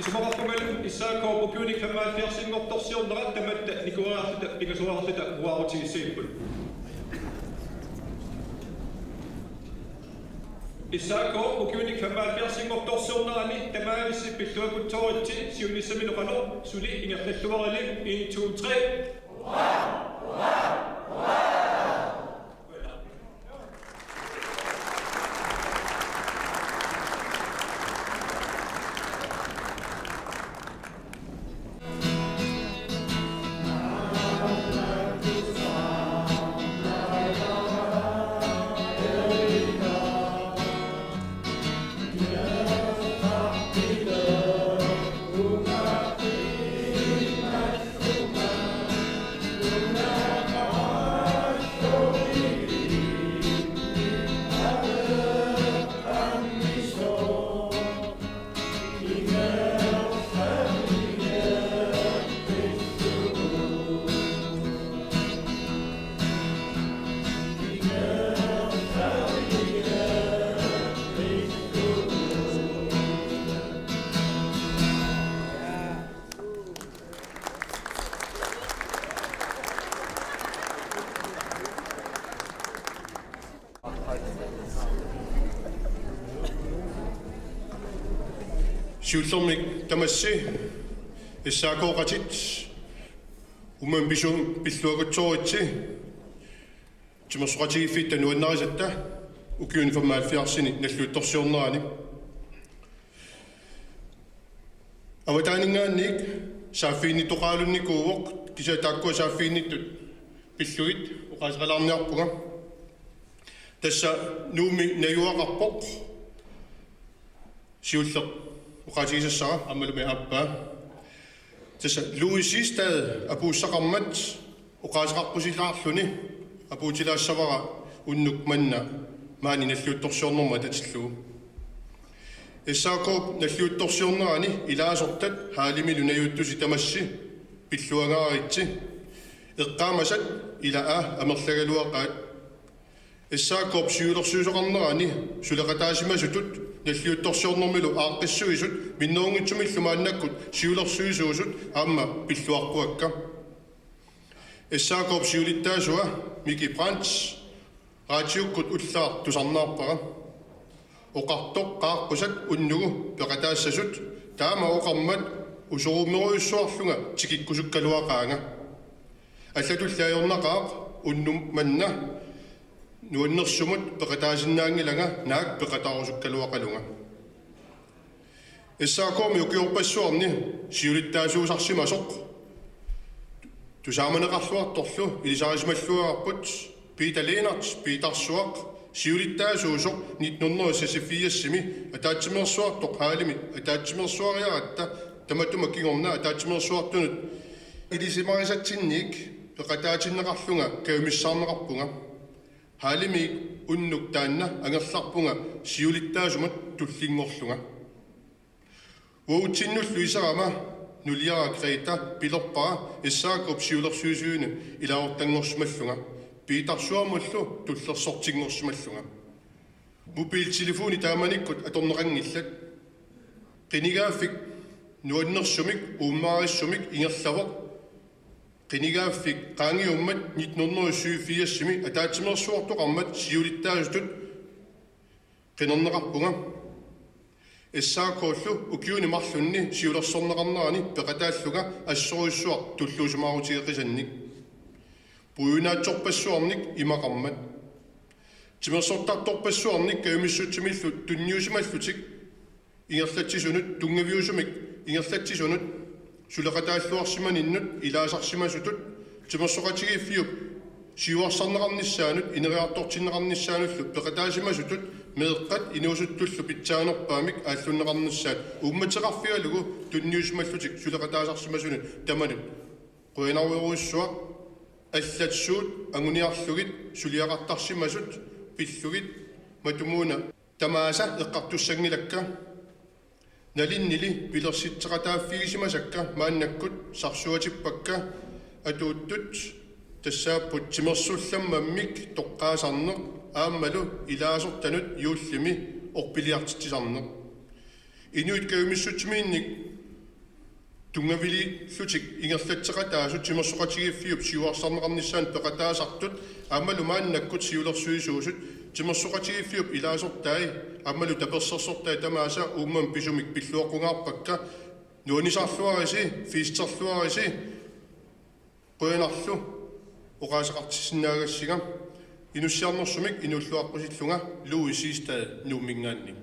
Isumaqarpungalu S A K-p ukiunik femoghalvfjerdsinngortorsiornerat tamatta nikueriarluta pingasoriarluta uaarutigissagipput. S A K ukiunik femoghalvfjerdsinngortorsiornerani tamaavissi pilluakkutsoritsi siunissamilu qanoq suli ingerlalluarilli en, to, tre. Siullermik tamassi S A K-qatit uummammik pisuumik pilluakkutsoritsi timersoqatigiiffitta nuannarisatta ukiuni femoghalvfjerdsini nalliuttorsiornerani. Avataaninngaanniit saaffiginnittoqalunnikuuvoq, kisianni taakkua saaffiginnittut pillugit oqaaseqalaarniarpunga. Tassa Nuummi najugaqarpoq siulleq oqaatigisassara aammalumi aappaa. Tassa Louis Siegstad apuussaqarmat oqaaseqaqqusilaarluni apuutilaassavara unnuk manna maani nalliuttorsiornermut atatillugu. S A K-p nalliuttorsiornerani ilaasortat hallimilu najuuttusi tamassi pilluangaaritsi. Eqqaamasat ilaa amerlagaluaqaat. S A K-p siulersuisoqarnerani suleqataasimasutut nalliuttorsiornermilu aaqqissuisut minnerunngitsumillu maannakkut siulersuisuusut aamma pilluaqquakka. S A K-p siulittaasua Miki Brandt raatiukkut ullaaq tusarnaarpara. Oqartoq qaaqqusat unnugu peqataassasut taama oqarmat usoruummerujussuarlunga tikikkusukkaluaqaanga. Allatulli ajornaqaaq unnuk manna nuannersumut peqataasinnaanngilanga naak peqataarusukkaluaqalunga. S A K-mi ukiorpassuarni siulittaasuusarsimasoq tusaamaneqarluartorlu ilisarisimalluarput Peter Lennert, Piitarsuaq, siulittaasuusoq nitten hundrede og seksogfirsimi ataatsimeersuartoq hallimi ataatsimeersuariaratta tamatuma kingorna ataatsimeersuartunut ilisimarisatsinnik peqataatinneqarlunga kajumissaarneqarpunga. Hallimiit unnuk taanna angerlarpunga siulittaasumut tullinngorlunga. Uagutsinnullu iserama nuliara Greta pilerpara S A K-p siulersuisuini ilaasortanngorsimallunga, Piitarsuamullu tullersortinngorsimallunga. Mobiltelefoni taamanikkut atorneqanngillat. Qinigaaffik nuannersumik uummaarissumik ingerlavoq. Qinigaaffik qaangiummat nitten hundrede og syvogfirsimi ataatsimeersuartoqarmat siulittaasutut qinerneqarpunga. S A K-llu ukiuni marlunni siulersorneqarnerani peqataallunga assorujussuaq tulluusimaarutigeqisannik. Puiunaatsorpassuarnik imaqarmat. Timersortartorpassuarnik kajumissutsimillu tunniusimallutik ingerlatsisunut, tunngaviusumik ingerlatsisunut, suleqataalluarsimaninnut ilaasarsimasutut, timersoqatigiiffiup siuarsarneqarnissaanut ineriartortinneqarnissaanullu peqataasimasutut meeqqat inuusuttullu pitsaanerpaamik aallunneqarnissaat uummateqarfigalugu tunniusimallutik suleqataasarsimasunut tamanut. Qujanarujussuaq, allat suut anguniarlugit suliaqartarsimasut pillugit matumuuna tamaasa eqqartussanngilakka. Nalinnili pilersitseqataaffigisimasakka maannakkut sarsuatippakka atuuttut, tassaapput timersullammammik toqqaasarneq aammalu ilaasortanut juullimi orpiliartitsisarneq. Inuit kajumissutsimiinnik tunngaviliillutik ingerlatseqataasut timersoqatigiiffiup siuarsarneqarnissaanut peqataasartut aammalu maannakkut siulersuisuusut Timersoqatigiiffiup ilaasortai aammalu tapersersortai tamaasa uummamik pisumik pilluaqqungaarpakka. Nuannisarluarisi, festerluarisi, qujanarlu oqaaseqartissinnaagassinnga. Inussiarnersumik inuulluaqqusillunga Louis Siegstad Nuumminngaanniit.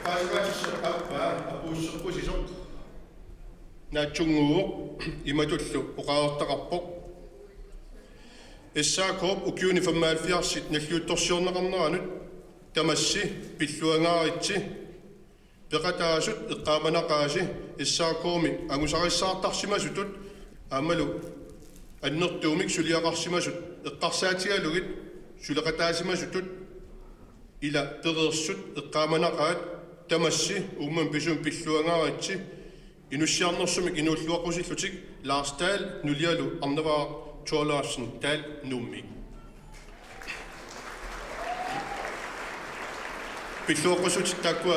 Oqaaseqartissaq aappaa apuusseqqusisoq naatsunnguuvoq, imatullu oqaasertaqarpoq: S A K-p ukiuni femoghalvfjerdsit nalliuttorsiorneqarneranut tamassi pilluangaaritsi. Peqataasut eqqaamanaqaasi S A K-mi angusarissaartarsimasutut aammalu annertuumik suliaqarsimasut eqqarsaatigalugit suleqataasimasutut, ila pereersut eqqaamanaqaat. Tamassi uummamik pisumik pilluangaaritsi. Inussiarnersumik inuulluaqqusillutik Lars Dahl, nulialu Arnevaq Thorleifsen Dahl Nuummi. Pilluaqqussutit taakkua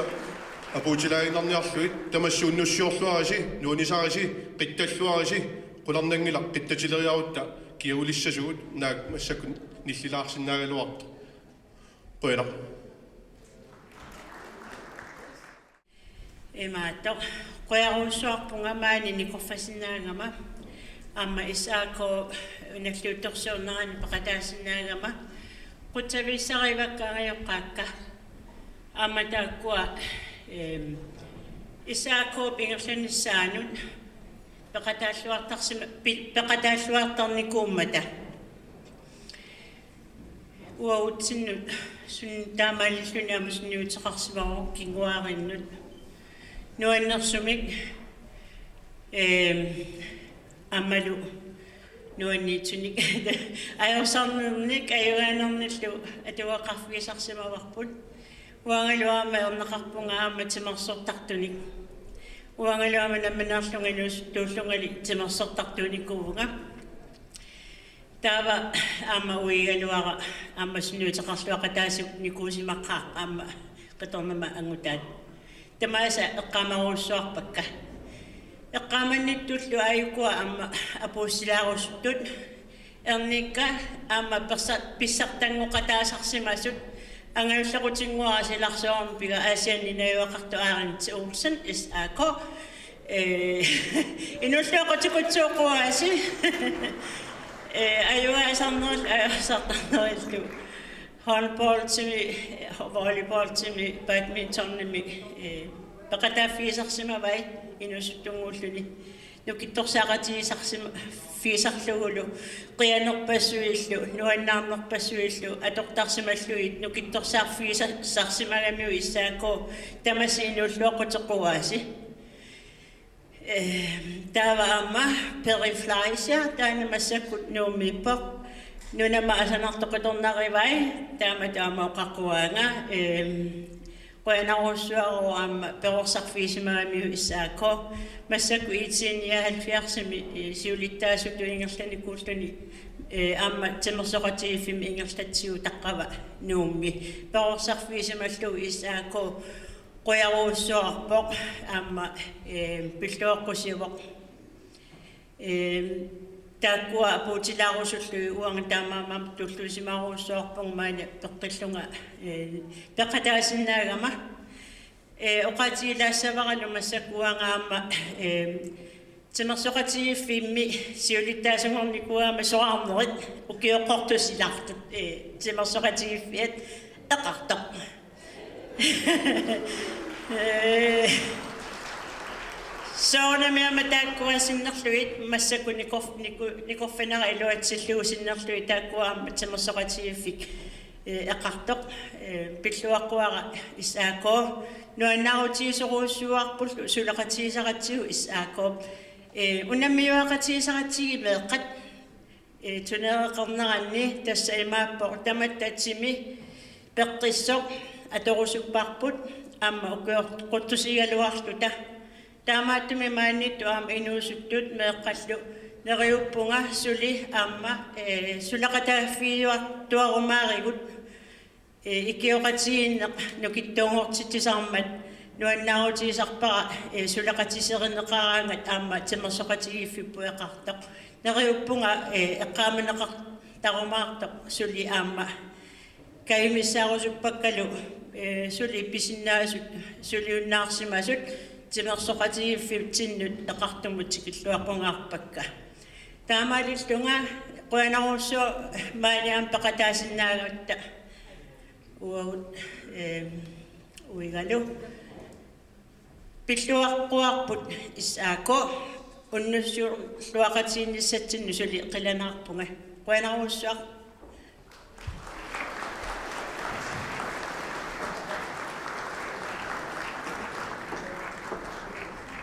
apuutilaaginnarniarlugit. Tamassi unnussiorluarisi, nuannisarisi, qitsalluarisi. Qularnanngilaq qittatileriarutta kinguassasugut, naak massakkut nillilaarsinnaagaluartut. Qujanaq. Imaattoq, qujarujussuarpunga maani nikorfasinnaagama, aamma S A K nalliuttorsiornerani peqataasinnaagama. Qutsavigisarivakka angajoqqaakka. Aamma taakkua, eem, S A K-p ingerlanissaanut peqataalluartarsima-, pi-, peqataalluartarnikuummata. Uagutsinnut sun taamaalilluni aamma sunniuteqarsimavoq kinguaarinnut. Nuannersumik, eem, aammalu nuanniitsunik. Ajorsarnernik, ajugaanernillu atugaqarfigisarsimavarput. Uangalu aamma erneqarpunga aamma timersortartunik. Uangalu aamma nammineerlunga inuusuttuullungali timersortartuunikuuvunga. Taava aamma uigaluara aamma sunniuteqarluaqataasunikuusimaqaaq aamma qitornama angutaat. Tamaasa eqqaamarujussuarpakka. Eqqaamannittullu aajukua aamma apuussilaarusuttut. Ernikka aamma persa-, pissartanngoqataasarsimasut, angajullequtinnguara silarsuarmi piga Aasianni najugaqartoq Arendt Olsen, S A K. Ee, inuulluaqqutikutsigu quaasi. Ee, ajugaasarnerillu, ajorsartarnerillu. Håndboldimi, volleyballimi, badmintonimi, ee, peqataaffigisarsimavai inuusuttunnguulluni. Nukittorsaaqatigisarsima-, -figisarlugulu, qianerpassuillu, nuannaarnerpassuillu, atortarsimallugit, nukittorsaarfigisarsimagamiuk S A K, tamassi inuulluaqquteqquaasi. Ee, taava aamma Peri Fleischer, taanna massakkut Nuummiippoq, nunama asanartoq qitornarivai, taamatut aamma oqaquaanga, ee, qujanarujussuarooq aamma perorsarfigisimagamiuk S A K, massakkut I T nioghalvfjerdsimi, ee, siulittaasutut ingerlanikuulluni, ee, aamma timersoqatigiiffimmi ingerlatsigu taqqava Nuummi. Perorsarfigisimallugu S A K, qujarujussuarpoq aamma, ee, pilluaqqusivoq. Ee, taakkua apuutilaarusullugit uanga taamaammat tulluusimaarujussuarpunga maani peqqillunga, ee, peqataasinnaagama. Ee, oqaatigilaassavara massakkut uanga aamma, ee, timersoqatigiiffimmi siulittaasunngornikuugama soraarnerit ukioqqortusilaartut, ee, timersoqatigiiffiat eqartoq. Ee, soorunami aamma taakkua sinnerlugit massakkut nikor-, niku-, nikorfanera iluatsillugu sinnerlugit taakkua aamma timersoqatigiiffik, ee, eqartoq, ee, pilluaqquara S A K, nuannaarutigisorujussuuarpullu suleqatigisaratsigu S A K. Ee, unammiuaqatigisaratsigit meeqqat, ee, turnereqarneranni tassa imaappoq tamatta timi peqqissoq atorusupparput aamma ukioqquttusigaluarluta. Taamaattumik maaniittut aamma inuusuttut meeqqallu neriuppunga suli aamma, ee, suleqataaffigiuartuarumaarigut, ee, ikioqatigiinneq nukittoonngortitsisarmat Nuannaarutigisarpara, eh, suleqatiserineqaraangat aamma timersoqatigiiffik puigaqartoq. Neriuppunga, eh, eqqaamaneqartarumaartoq suli aamma kajumissaarusuppakkulu, eh, suli pisinnaasut suliunnaarsimasut timersoqatigiiffitsinnut eqartumut tikilluaqqunngaarpakka. Taamaalillunga qujanarujussuaq maani aamma peqataasinnaagatta. Uagut, eh, uigalu. Pilluaqquarput S A K, unnussiorluaqatigiinnissatsinnut suli qilanaarpunga. Qujanarujussuaq.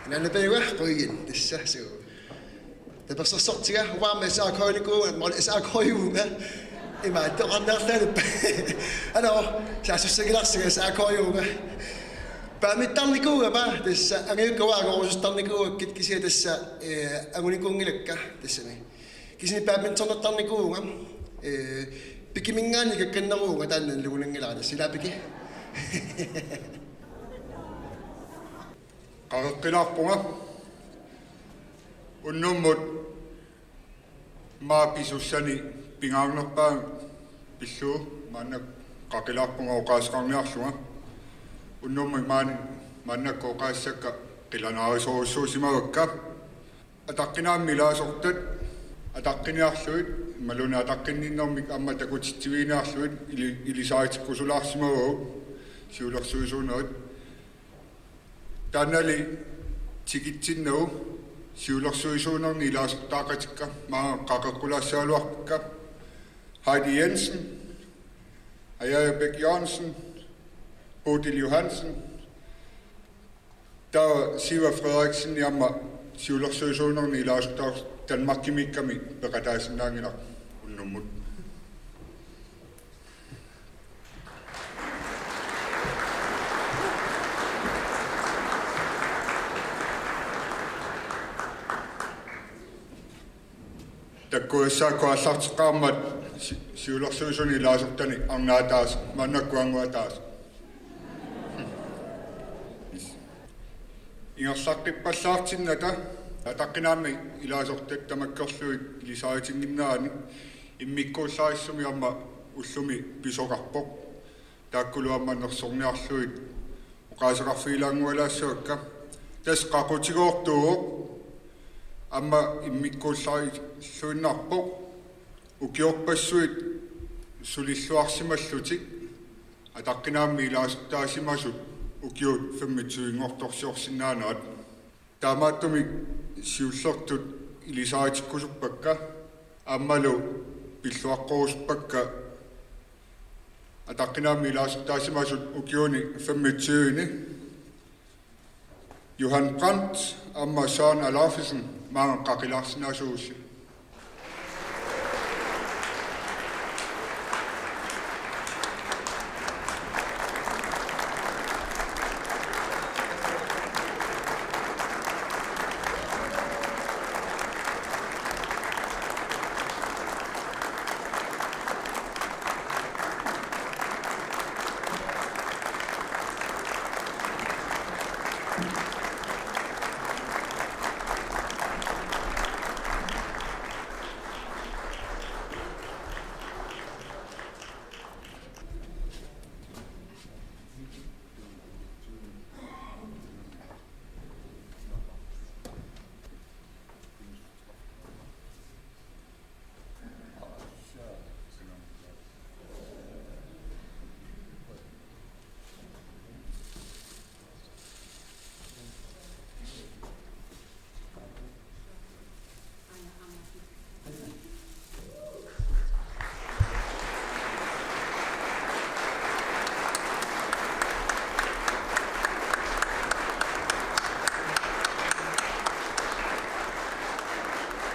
Nanapayua quigin tassa suu. Tapersersortiga uanga S A K-nikuuvunga, maani S A K-juuvunga. Ima toqarniarlaanuppa. Ano, saassussanngilarsinga S A K-juuvunga. Badmintonernikuugama tassa, angajukka uanga angorususuttarnikuugakkit, kisianni tassa, eh, angunikuunngilakka tassami. Kisianni badmintonnertarnikuuvunga, eh, pikiminngaanniit kakkanneruuvunga taanna nalugunanngilara tassa, ilaa Piki? Qaqeqqilaarpunga. Unnummut maani pisussani pingaarnerpaamik pillugu maanna qaqilaarpunga oqaaseqarniarlunga. Unnummut maani, maannakkut oqaassakka qilanaarisorujussuusimavakka. Ataqqinaammik ilaasortat ataqqiniarlugit, imaluunniit ataqqinninnermik aamma takutitsiviginiarlugit ili-, ilisaritikkusulaarsimavagut siulersuisuunerit. Taannali tikitsinnagu siulersuisuunerni ilaasortaaqatikka maanga qaqeqqulaassagaluarpakka: Heidi Jensen, Ajaja Bech Jørgensen, Bodil Johansen, taava Siva Frederiksen. Aamma siulersuisuunerni ilaasortaaq Danmarkimiikkami peqataasinnaanngilaq unnummut. Takuassaakku aallarteqqaarmat si-, siulersuisuni ilaasortani arnat ataaseq, maannakkut angut ataaseq. Ingerlaqqippallaartinnata ataqqinaammik ilaasortat tamakkerlugit ilisaritinnginneranni immikkuullarissumik aamma ullumi pisoqarpoq. Taakkulu aamma nersorniarlugit oqaaseqarfigilaanngualaassavakka. Tassa qaqutigoortuuvoq, aamma immikkuullarluinnarpoq. Ukiorpassuit sulilluarsimallutik ataqqinaammik ilaasortaasimasut ukiut femogtyve-nngortorsiorsinnaanerat. Taamaattumik siullertut ilisaritikkusuppakka aammalu pilluaqqorusuppakka ataqqinaammik ilaasortaasimasut ukiuni femogtyve-ni. Johan Brandt aamma Søren Alaufesen, maanga qaqilaarsinnaasuusi.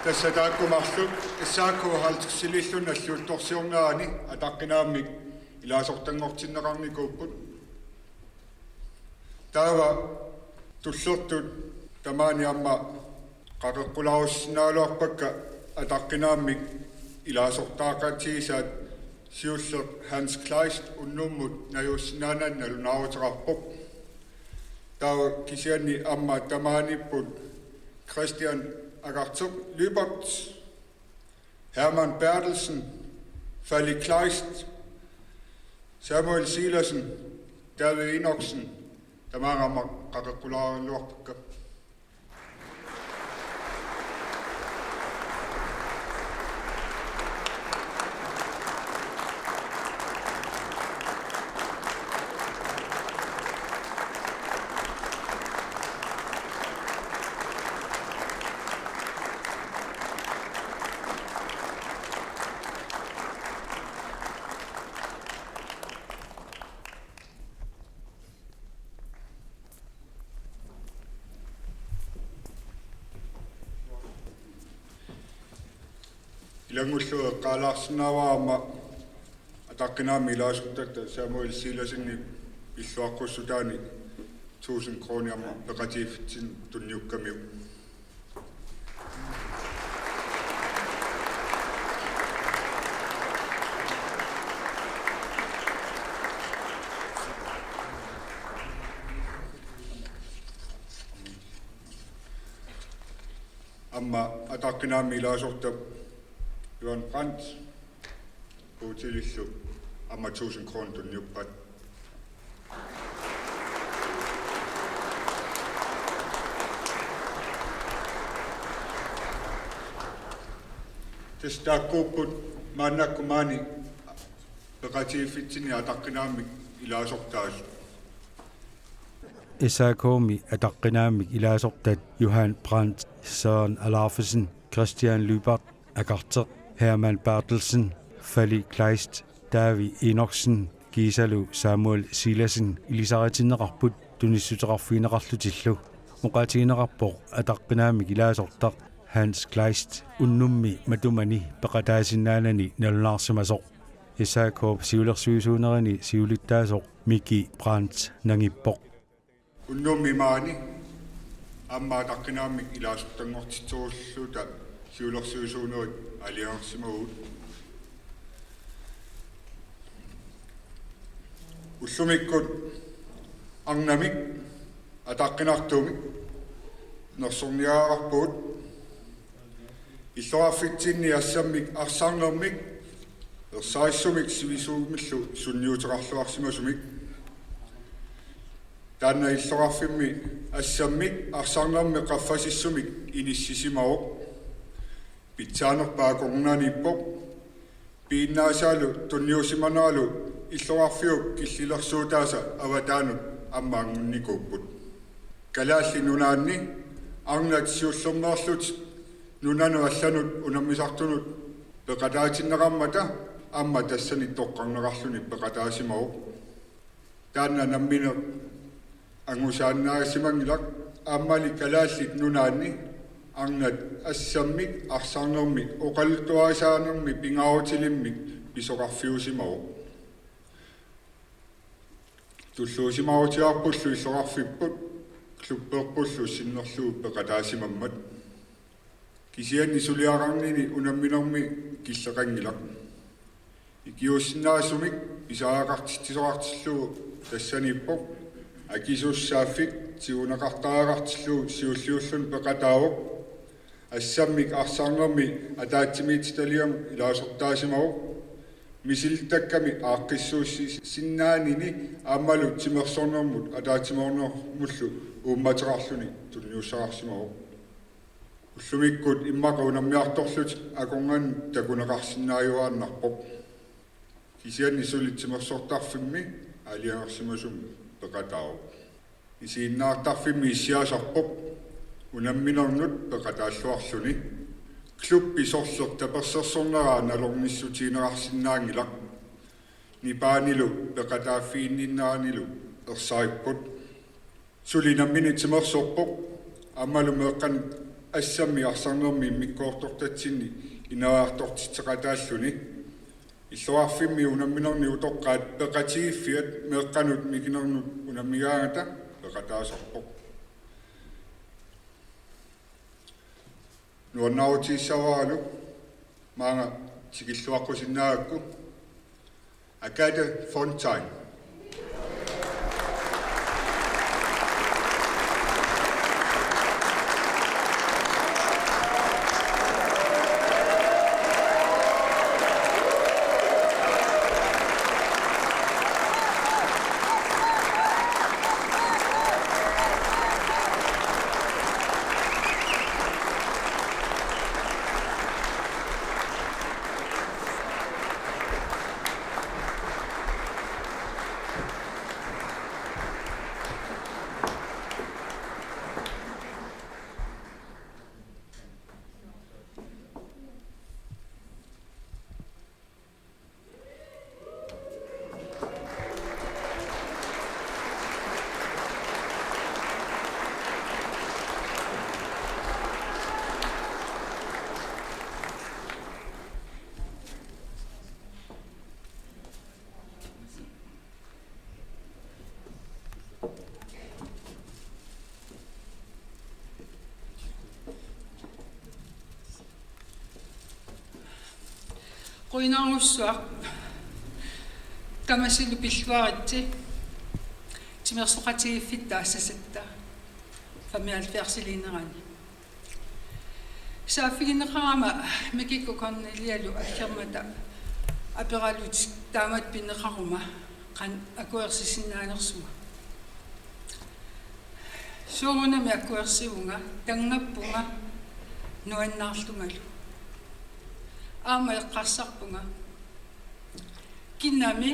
Tassa taakku marluk S A K halvtredsiliilluni nalliuttorsiornerani ataqqinaammik ilaasortanngortinneqarnikuupput. Taava tullertut tamaani aamma qaqeqqulaarusussinnaagaluarpakka ataqqinaammik ilaasortaaqatigisaat. Siulleq Hans Kleist unnummut najuussinnaanani nalunaaruteqarpoq. Taava kisianni aamma tamaaniipput Christian Agarteq Lyberth, Hermann Berthelsen, Fali Kleist, Samuel Silassen, David Enoksen, tamaanga aamma qaqeqqulaaraluarpakka. Ilanngullugu eqqaalaarsinnaavara aamma ataqqinaammik ilaasortatta Samuel Silassenip illuaqqussutaani tusind kroner aamma peqatigiiffitsinnut tunniukkamiuk. Aamma ataqqinaammik ilaasortap Johan Brandt Puutilillu aamma tusind kroner tunniuppat. Tassa taakkuupput maannakkut maani peqatigiiffitsinni ataqqinaammik ilaasortaasut. S A K-mi ataqqinaammik ilaasortat Johan Brandt, Søren Alaufesen, Christian Lyberth, Agarteq, Hermann Berthelsen, Fali Kleist, David Enoksen kiisalu Samuel Silassen ilisaritinneqarput tunissuteqarfigineqarlutillu. Oqaatigineqarpoq ataqqinaammik ilaasortaq Hans Kleist unnummi matumani peqataasinnaanani nalunaarsimasoq. S A K-p siulersuisuunerini siulittaasoq Miki Brandt nangippoq. Unnummi maani aamma ataqqinaammik ilaasortanngortitserulluta siulersuisuunerit aalajangersimavugut. Ullumikkut arnamik ataqqinartumik nersorniarpugut. Illoqarfitsinni assammik arsarnermik ersarissumik sivisuumillu sunniuteqarluarsimasumik. Taanna illoqarfimmi assammik arsarnermik qaffasissumik inissisimavoq. Pitsaanerpaaq akornanniippoq. Piinnaasaalu tunniusimaneralu illoqarfiup killilersuutaasa avataanut aamma angunnikuupput. Kalaallit Nunaanni arnat siullermeerlutik nunanut allanut unammisartunut peqataatinneqarmata aamma tassani toqqarneqarluni peqataasimavoq. Taanna nammineq angusaannaasimanngilaq, aammali Kalaallit Nunaanni arnat assammik arsarnermik oqaluttuarisaanermik pingaarutilimmik pisoqarfiusimavoq. Tulluusimaarutigaarpullu illoqarfipput klubberpullu sinnerlugu peqataasimammat. Kisianni suliaqarnini unamminermi killeqanngilaq. Ikiuussinnaasumik pisariaqartitsisoqartillugu tassaniippoq. Akisussaaffik tiguneqartariaqartillugu siulliulluni peqataavoq. Assammik arsarnermi ataatsimiititaliamut ilaasortaasimavoq. Misilittakkami aaqqissuussinnaanini aammalu timersornermut ataatsimoornermullu uummateqarluni tunniussaqarsimavoq. Ullumikkut immaqa unammiartorlutik akornanni takuneqarsinnaajuaannarpoq. Kisianni suli timersortarfimmi aalajangersimasumik peqataavoq. Isiginnaartarfimmi issiasarpoq unamminernut peqataalluarluni. Klubbi sorleq tapersersornera nalornissutigineqarsinnaanngilaq. Nipaanilu peqataaffiginninneranilu ersaripput. Suli nammineq timersorpoq, aammalu meeqqanut assammik arsarnermik immikkoortortatsinni ineriartortitseqataalluni. Illoqarfimmi unamminerni utoqqaat peqatigiiffiat meeqqanut mikinernut unammigaangata peqataasarpoq. Nuannaarutigissavaralu maanga tikilluaqqusinnaagakku. Agathe Fontain. Qujanarsuaq tamasilu pilluaritsi timersoqatigiiffitta assasatta femoghalvfjerdsiliinerani. Saaffigineqarama Mikikku Kornelialu aggermata aperalutik taamatut pineqaruma qanoq akuersisinnaanersuma. Soorunami akuersivunga, tanngappunga nuannaarlungalu. Aamma eqqarsarpunga: Kinami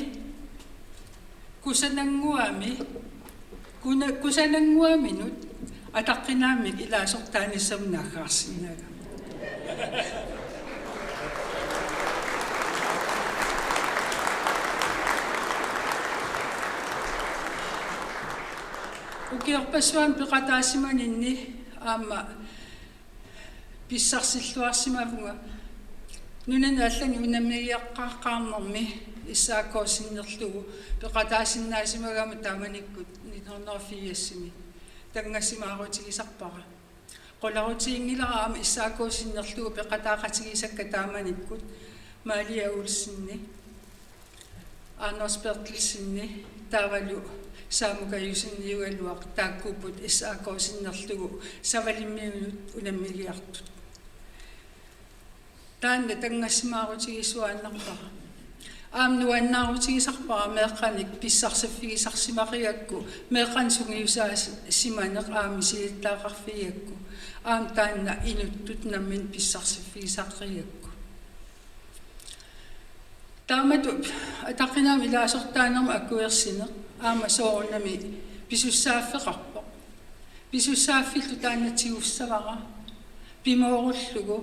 kusanannguami, kuna-, kusanannguaminut ataqqinaammik ilaasortaanissamut naaggaarsinnaagami. Ukiorpassuarni peqataasimaninni aamma pissarsilluarsimavunga nunanut allanut unammigiaqqaarnermi S A K sinnerlugu peqataasinnaasimagama taamanikkut nitten hundrede og firsimi tanngassimaarutigisarpara. Qularutiginngilara aamma S A K sinnerlugu peqataaqatigisakka taamanikkut Malia Olseni, Anders Berthelsenip taavalu Samuka Juusseniugaluaq taakkuupput S A K sinnerlugu Savalimmiunut unammigiartut. Taanna tanngassimaarutigisaannarpara. Aamma nuannaarutigisarpara meeqqanik pissarsiffigisarsimagigakku, meeqqanik sungiusaasimaneq aamma misilittagaqarfigigakku, aamma taanna inuttut nammineq pissarsiffigisaqigigakku. Taamatut ataqqinaammik ilaasortaanermut akuersineq aamma soorunami pisussaaffeqarpoq. Pisussaaffillu taanna tigussavara pimoorullugu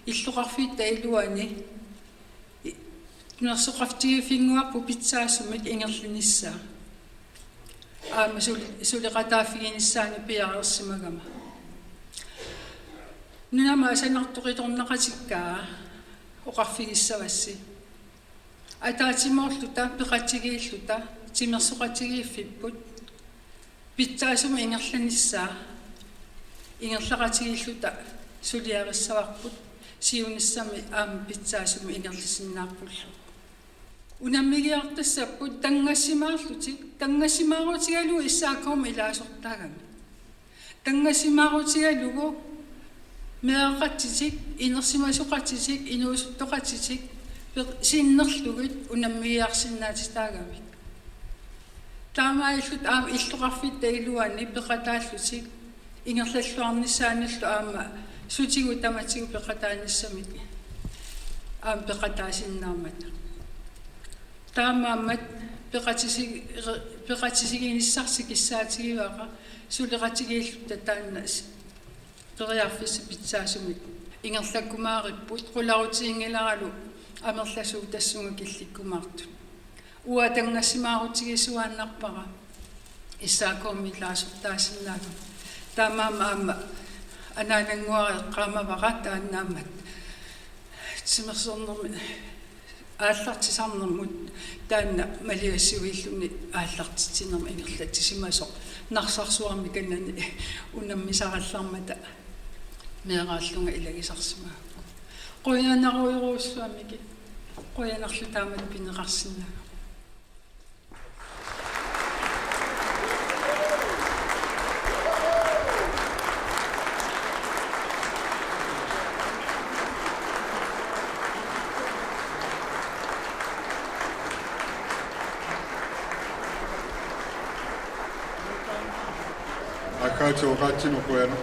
illoqarfitta iluani i-, timersoqatigiiffinnguarput pitsaasumik ingerlanissaa. Aamma suli-, suleqataaffiginissaanut piareersimagama. Nunamut asanartoq qitornaqatikkaa oqarfigissavassi. Ataatsimoorluta peqatigiilluta timersoqatigiiffipput pitsaasumik ingerlanissaa ingerlaqatigiilluta suliarissavarput siunissami aamma pitsaasumik ingerlasinnaarpullu. Unammigiartassapput tanngassimaarlutik, tanngassimaarutigalugu S A K-mi ilaasortaagami. Tanngassimaarutigalugu meeraqatitik, inersimasoqatitik, inuusuttoqatitik pe-, sinnerlugit unammigiarsinnaatitaagamik. Taamaalilluta aamma illoqarfitta iluani peqataallutik ingerlalluarnissaannullu aamma sutigut tamatigut peqataanissamik aamma peqataasinnaammat. Taamaammat peqatisi-, peqatisiginissarsi kissaatigivara suleqatigiilluta taanna s-, periarfissat pitsaasumik ingerlakkumaaripput, qularutiginngilaaralu amerlasuut tassunga killikkumaartut. Uanga tanngassimaarutigisaannarpara S A K-mi ilaasortaasinnaagama. Taamaammat aamma anaanannguara eqqaamavara taannaammat timersornermi aallartisarnermut taanna maligassiuilluni aallartitsinermut ingerlatsisimasoq Narsarsuarmi kanani unammisarallarmata meeraallunga ilagisarsimagakku. Qujanarujorujussuaq Miki. Qujanarlu taamatut pineqarsinnaagakku. Aqqaatsit oqaatsinut qujanaq.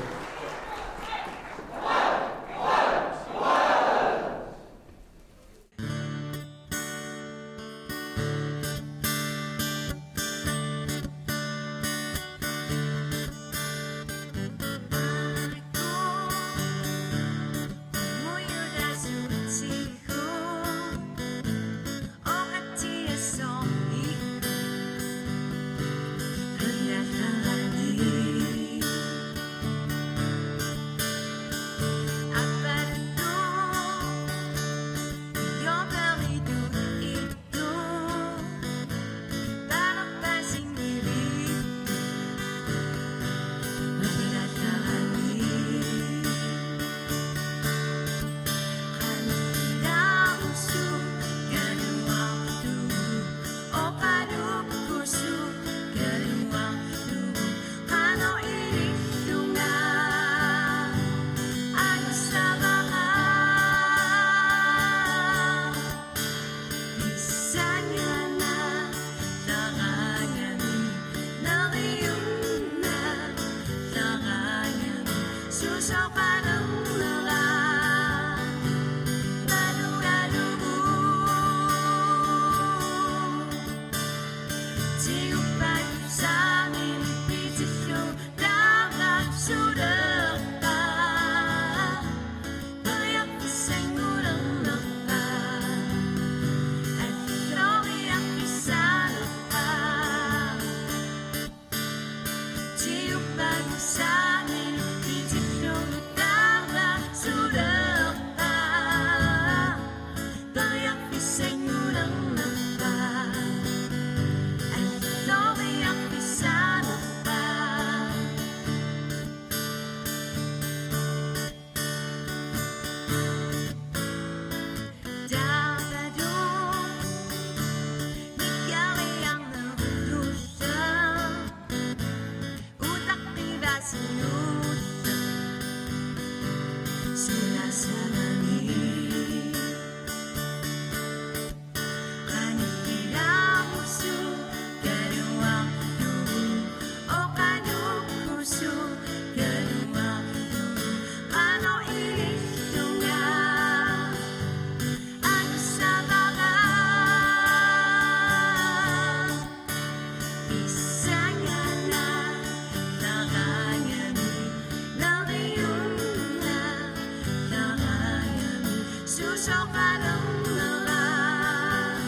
Susoqalerneraa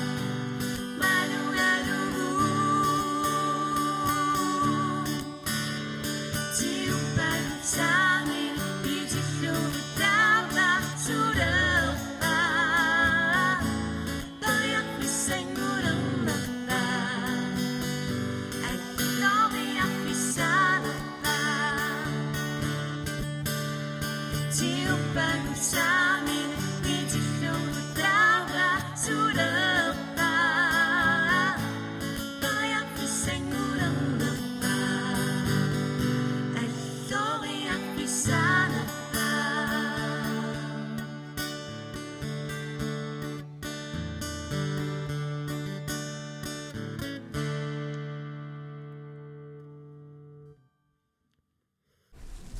malugalugu. Tiuppagut saamilu pitillugu taava sulerpaa. Periarfissanngulernerpaa. Alloriarfissanerpaa.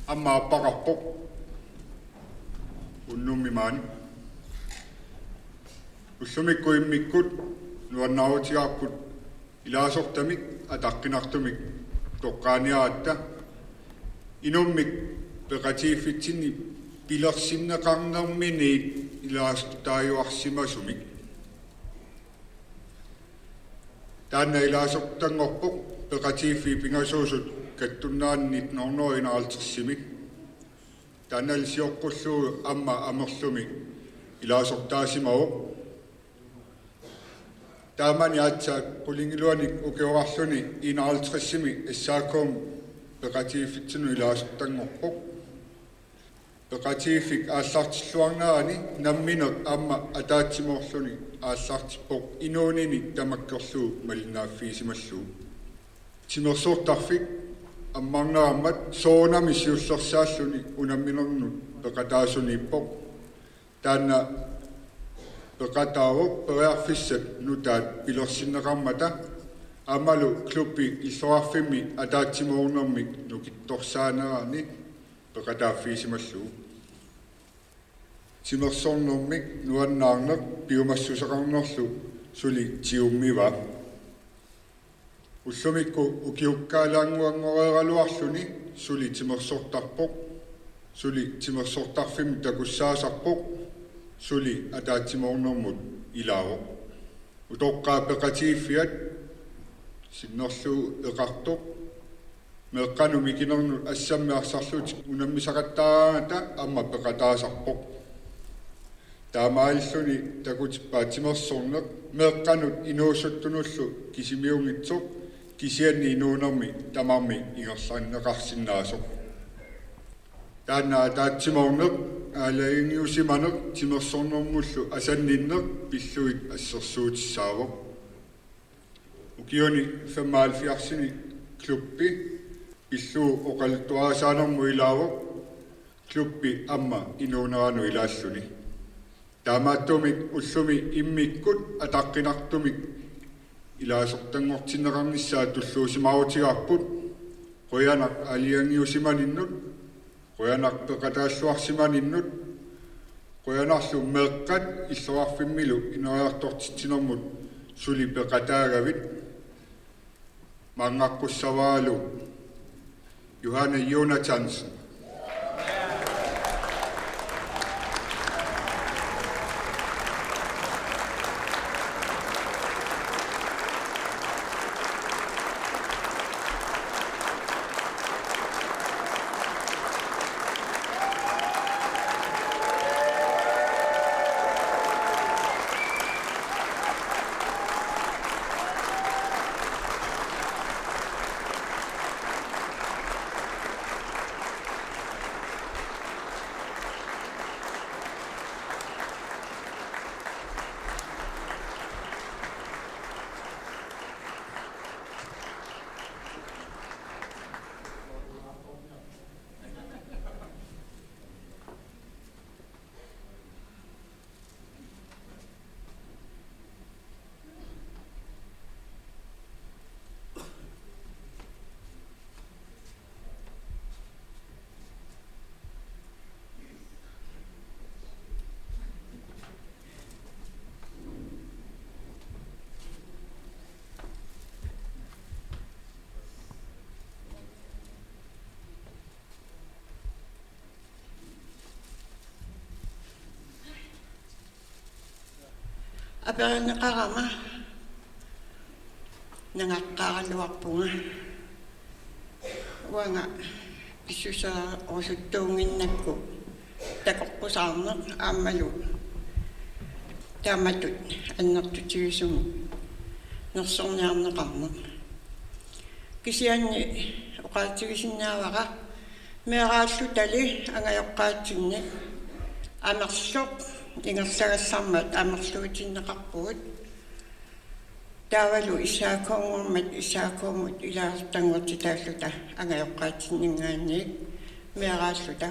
Aamma aappaqarpoq unnummi maani. Ullumikkut immikkut nuannaarutigaarput ilaasortamik ataqqinartumik toqqaaniaratta. Inummik peqatigiiffitsinni pilersinneqarnerminiit ilaasortaajuarsimasumik. Taanna ilaasortanngorpoq peqatigiiffiit pingasuusut kattunneranni nitten hundrede enoghalvtredsimi. Taannali sioqqullugu aamma Amerlumi ilaasortaasimavoq. Taamani aatsaat qulingiluanik ukioqarluni enoghalvtredsimi S A K-mi peqatigiiffitsinnut ilaasortanngorpoq. Peqatigiiffik aallartilluarnerani nammineq aamma ataatsimoorluni aallartippoq inuunini tamakkerlugu malinnaaffigisimallugu. Timersortarfik ammarnerammat soorunami siullersaalluni unamminernut peqataasuniippoq. Taanna peqataavoq periarfissat nutaat pilersinneqarmata aammalu klubbi illoqarfimmi ataatsimoornermik nukittorsaanerani peqataaffigisimallugu. Timersornermik nuannaarneq piumassuseqarnerlu suli tigummivaa. Ullumikkut ukiukkaalaannguanngoreeraluarluni suli timersortarpoq, suli timersortarfimmi takussaasarpoq, suli ataatsimoornermut ilaavoq. Utoqqaat peqatigiiffiat sinnerlugu eqartoq meeqqanut mikinernut assammik arsarlutik unammisaqattaaraangata aamma peqataasarpoq. Taamaalilluni takutippaat timersorneq meeqqanut inuusuttunullu kisimiunngitsoq kisianni inuunermi tamarmi ingerlanneqarsinnaasoq. Taanna ataatsimoorneq aalajangiusimaneq timersornermullu asanninneq pillugit assersuutissaavoq. Ukiuni femoghalvfjerdsini klubbi pillugu oqaluttuarisaanermut ilaavoq, klubbi aamma inuuneranut ilaalluni. Taamaattumik ullumi immikkut ataqqinartumik ilaasortanngortinneqarnissaa tulluusimaarutigaarput. Qujanaq aalajangiusimaninnut, qujanaq peqataalluarsimaninnut, qujanarlu meeqqat illoqarfimmilu ineriartortitsinermut suli peqataagavit. Maannaqqussavarlu Johanne Jonathansen. Aperineqarama nangaqqaaraluarpunga. Uanga pissuseerusuttuunnginnakku takoqqusaarneq aammalu taamatut annertutigisumik nersorniarneqarneq. Kisianni oqaatigisinnaavara meeraallutali angajoqqaatsinni amerloq ingerlagallarmat amerluutinneqarpugut. Taavalu S A K-nngormat S A K-mut ilaasortanngortitaalluta angajoqqaatsinninngaanniit meeraalluta.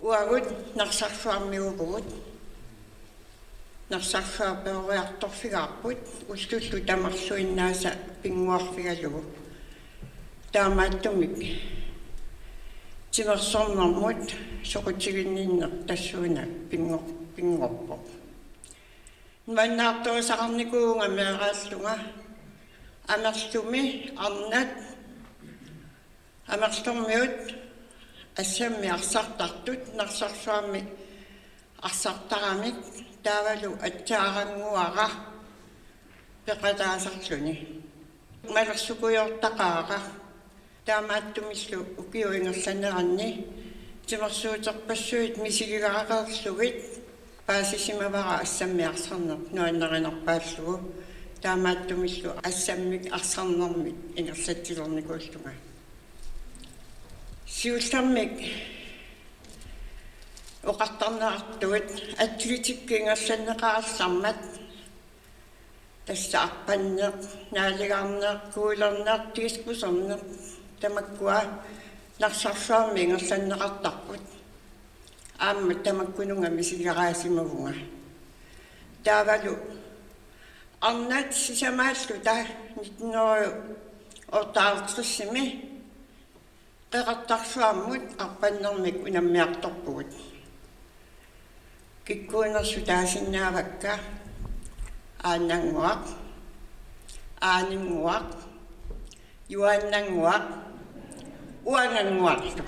Uagut Narsarsuarmiuuvugut. Narsarsuaq peroriartorfigaarput ullullu tamarluinnaasa pinnguarfigalugu. Taamaattumik timersornermut soqutiginninneq tassuuna pinngor-, pinngorpoq. Nuannaartorisaqarnikuuvunga meeraallunga amerlumi arnat amerlormiut assammik arsartartut Narsarsuarmi arsartaramik taavalu atsaarannguara peqataasarluni. Malersukujoortaqaara. Taamaattumillu ukiup ingerlaneranni timersuuterpassuit misigigareerlugit paasisimavara assammik arsarneq nuannarinerpaallugu. Taamaattumillu assammik arsarnermik ingerlatsilernikuullunga. Siullermik oqartarneqartugut atletikki ingerlanneqarallarmat, tassa arpanneq, naaligarneq, kuulerneq, diskuserneq, tamakkua Narsarsuarmi ingerlanneqartarput. Aamma tamakkununnga misigigaqaasimavunga. Taavalu arnat sisamaalluta nitten hundrede og otteoghalvtredsimi Qeqertarsuarmut arpannermik unammiartorpugut. Kikkuunersut taasinnaavakka: Aannannguaq, Aaninnguaq, Juaannannguaq, Uangannguarlu.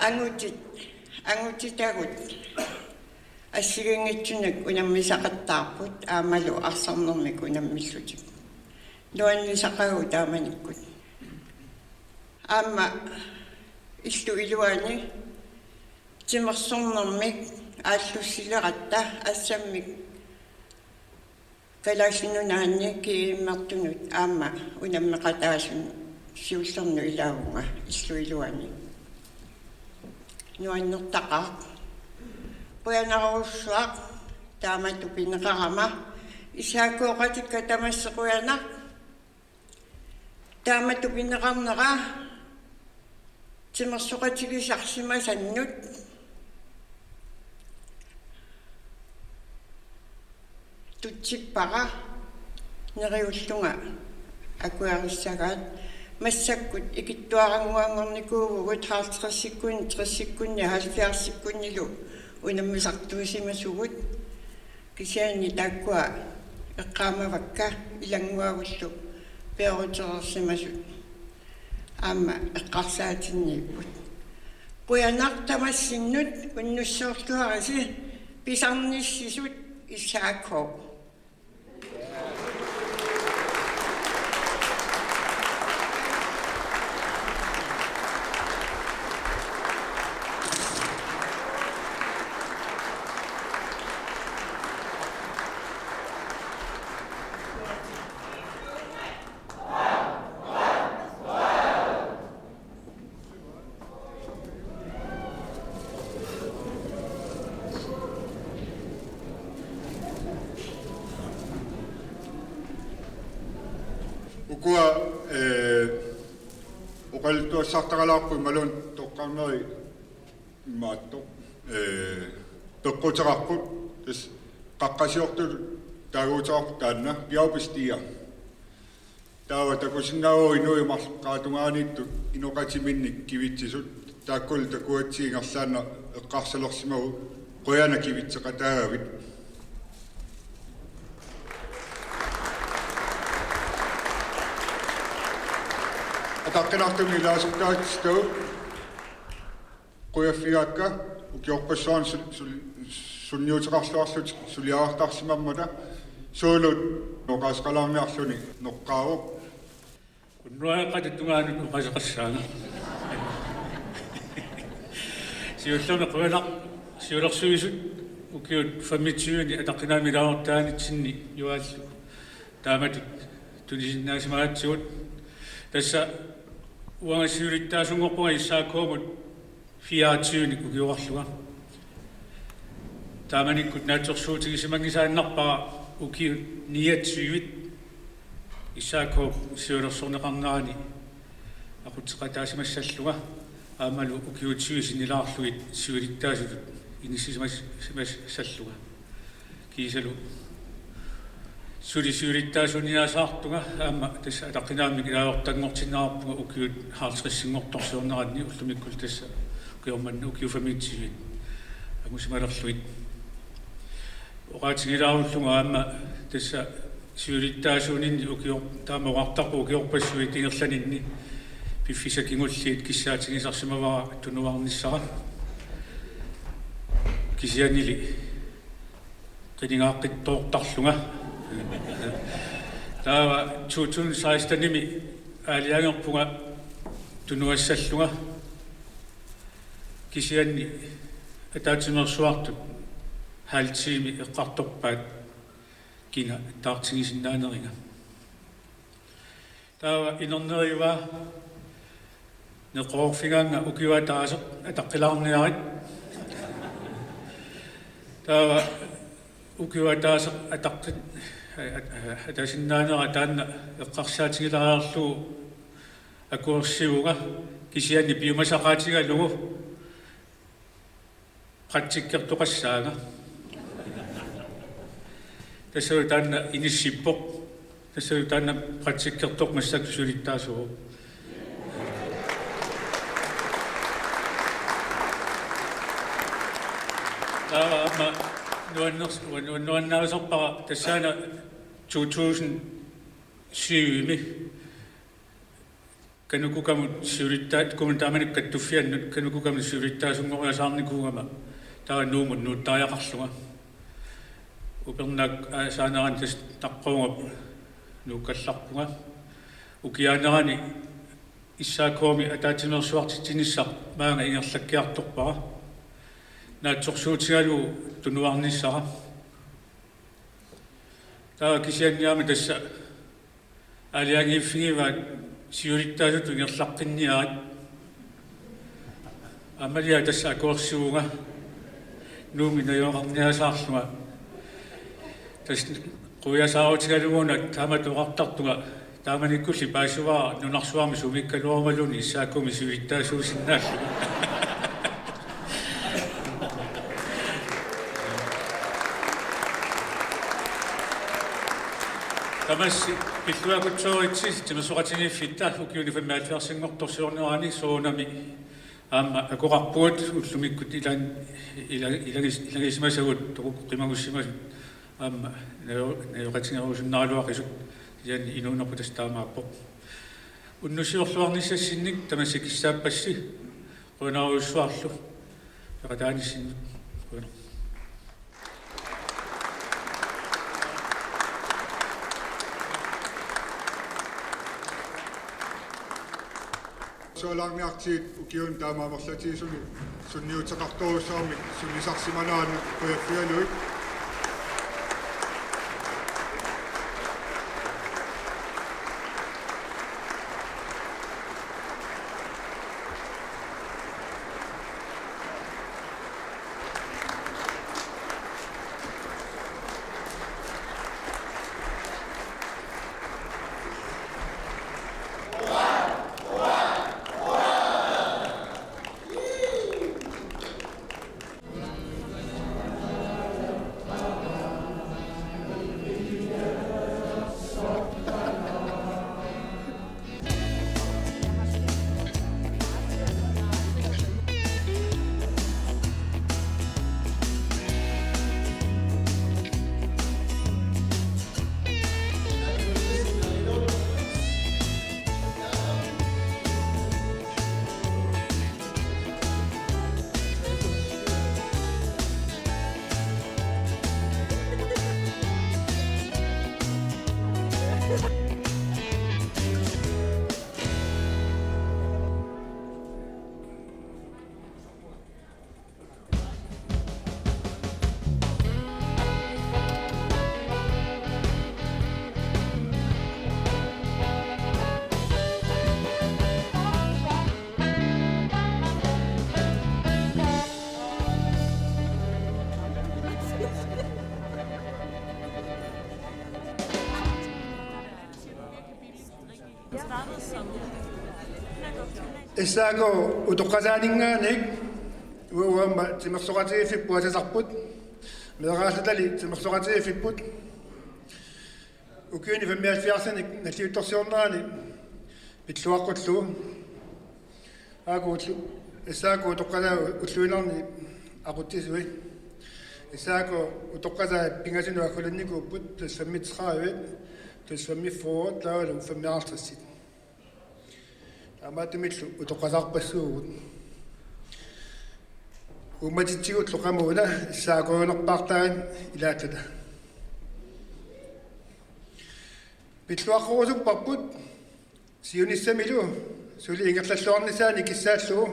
Angutit, angutitagut assigiinngitsunik unammisaqattaarput aammalu arsarnermik unammillutik. Nuannisaqaagut taamanikkut. Aamma illup iluani timersornermik aallussileratta assammik Kalaallit Nunaanni G M-ertunut aamma unammeqataasunut siullernut ilaavunga illup iluani. Nuannertaqaaq. Qujanarujussuaq taamatut pineqarama. S A K-qatikka tamassi qujanaq. Taamatut pineqarnera timersoqatigisarsimasannut tutsippara neriullunga akuerissagaat. Massakkut ikittuarannguanngornikuuvugut halvtredsikkunni, tressikkunni, halvfjerdsikkunnilu unammisartuusimasugut. Kisianni taakkua eqqaamavakka ilannguagullu peerutereersimasut aamma eqqarsaatinniipput. Qujanaq tamassinnut, unnussoorluarisi pisarnissisut S A K. Ukua, eh, oqaluttuassartaraluarput imaluunniit toqqarneri imaattoq, eh, peqquteqarput, tassa qaqqasiortut taaguuteqarput taanna, bjergbestiger. Taava takusinnaavoq inuit marluk qaata tungaaniittut inoqatiminnik kivitsisut, taakkulu takugatsigit ingerlaannaq eqqarsalersimavoq, qujanaq kivitseqataagavit. Ataqqinartumik ilaasortaatitavut qujaffigaakka ukiorpassuarni sul-, sul-, sunniuteqarluarlutik suliarartarsimammata suulut oqaaseqalaarniarluni noqqaavoq. Unnuaqqat tungaanut oqaaseqassaanga. Siullermik qujanaq siulersuisut ukiut femogtyve-ni ataqqinaammik ilaasortaanitsinni Juaallu taamatut tunisinnaasimagatsigit. Tassa uanga siulittaasunngorpunga S A K-mut fireogtyve-nik ukioqarlunga. Taamanikkut naatsorsuutigisimanngisaannarpara ukiut niogtyve-t S A K-p siulersorneqarnerani aqutseqataasimassallunga aammalu ukiut tyve sinnilaarlugit siulittaasutut inissisimas-, simassallunga. Kiisalu suli siulittaasuuniaasaartunga aamma tassa ataqqinaammik ilaasortanngortinneqarpunga ukiut halvtredsinngortorsiorneranni ullumikkut tassa ukioq manna ukiut femogtyve angusimalerlugit. Oqaatigilaarullunga aamma tassa siulittaasuuninni ukioq taama oqartarpoq ukiorpassuit ingerlaninni piffissaq kingulliit kissaatigisarsimavara tunuarnissara. Kisiannili qinigaaqqittoortarlunga. Taava to tusind seksten-imi aalajangerpunga tunuassallunga. Kisianni ataatsimeersuartut halv time eqqartorpaat kina taartigisinnaaneriga. Taava inernerivaa neqeroorfigaannga ukiup ataaseq ataqqilaarniarit. Taava ukiup ataaseq ataqqi-, at-, at-, ataasinnaanera taanna eqqarsaatigilaariarlugu akuersivunga kisianni piumasaqaatigalugu praktikkertoqassaanga. Tassalu taanna inissippoq. Tassalu taanna praktikkertoq massakkut siulittaasuuvoq. Taava aamma nuanners-, nuan-, nuannarisarpara tassaana to tusind syv-imi Kanukukamut siulittaat-, Kommune Taamanikkut kattuffiannut Kanukukamut siulittaasunngoriasaarnikuugama taava Nuummut nuuttariaqarlunga. Upernaaq aasaanerani tassa Naqqarungap nuukkallarpunga. Ukiaanerani S A K-mi ataatsimeersuartitsinissaq maanga ingerlakkiartorpara. Naatsorsuutigalugu tunuarnissara. Taava kisianni aamma tassa aalajangiiffigivaat siulittaasutut ingerlaqqinniarit. Aammalia tassa akuersivunga Nuummi najugaqarniasaarlunga. Tassa quiasaarutigalugu una taamatut oqartartunga taamanikkulli paasivara nunarsuarmi sumiikkaluarumaluunniit S A K-mi siulittaasuusinnaallunga. Tamassi pilluakutsooritsi timersoqatigiiffitta ukiuni femoghalvfjerdsinngortorsiornerani soorunami aamma akoqarpugut ullumikkut ilan-, ila-, ilagis-, ilagisimasagut toqukkut qimagussimasut aamma najo-, najoqatigerusunnaraluaqisut, kisianni inuunerput tassa taamaappoq. Unnussiorluarnissassinnik tamassi kissaappassi, qujanarujussuarlu peqataanissinnut. Qujanaq. Sualaarniartigit ukiuni taama amerlatigisuni sunniuteqartorujussuarmik sunnisarsimaneranut qujaffigalugit. S A K utoqqasaaninngaanniit uagut aamma timersoqatigiiffipput asasarput. Meeraallatali timersoqatigiiffipput. Ukiuni femoghalvfjerdsinik nalliuttorsiornerani pilluaqqullugu. Aaku ullu-, S A K utoqqasaat ulluinnarni aqutsisui. S A K utoqqasaat pingasunut agguaannarnikuupput, tassa femogtredive, tassa femogfyrre, taavalu femoghalvtreds. Taamaattumillu utoqqasaarpassuugut. Uummatitsigullu qamuuna S A K-unerpaartaat ilaallata. Pilluaqqorusupparput siunissamilu suli ingerlalluarnissaanik kissaallugu.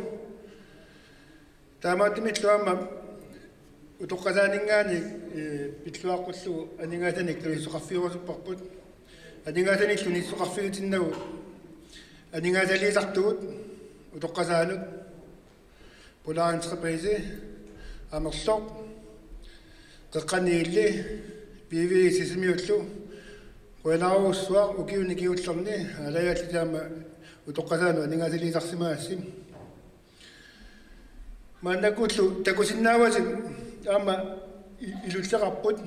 Taamaattumillu aamma utoqqasaaninngaanniit, ee, pilluaqqullugu aningaasanik tunisisoqarfigerusupparput. Aningaasanillu tunisisoqarfigitinnagu aningaasaliisartugut utoqqasaanut. Polar Entreprise, Amerloq, Qeqqani Illit, B V Sisimiullu, qujanarujussuaq ukiuni kingullerni, aalajaalluta aamma utoqqasaanut aningaasaliisarsimagassi. Maannakkullu takusinnaavasi aamma i-, ilulleqarput.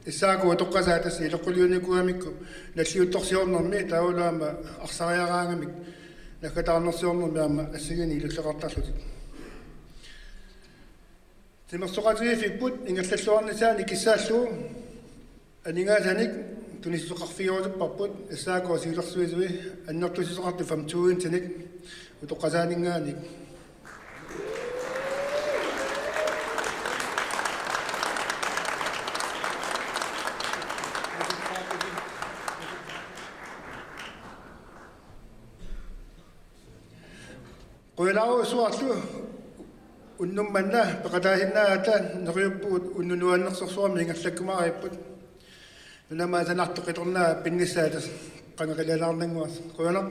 S A K utoqqasaat tassa ileqquliunikuugamikku nalliuttorsiornermi taavalu aamma arsariaraangamik naggataarnersiornermi aamma assigiinnik ilulleqartarlutik. Timersoqatigiiffipput ingerlalluarnissaanik kissaallugu aningaasanik tunisisoqarfigerusupparput S A K siulersuisui annertusisoqartut fem tusindinik utoqqasaaninngaanniit. Qujanarujussuarlu unnuk manna peqataasinnaagatta neriuppugut unnuk nuannersorsuarmik ingerlakkumaaripput. Nunamut sanartoq qitornaa pinnissaata qangeqilialaarnannguaq. Qujanaq.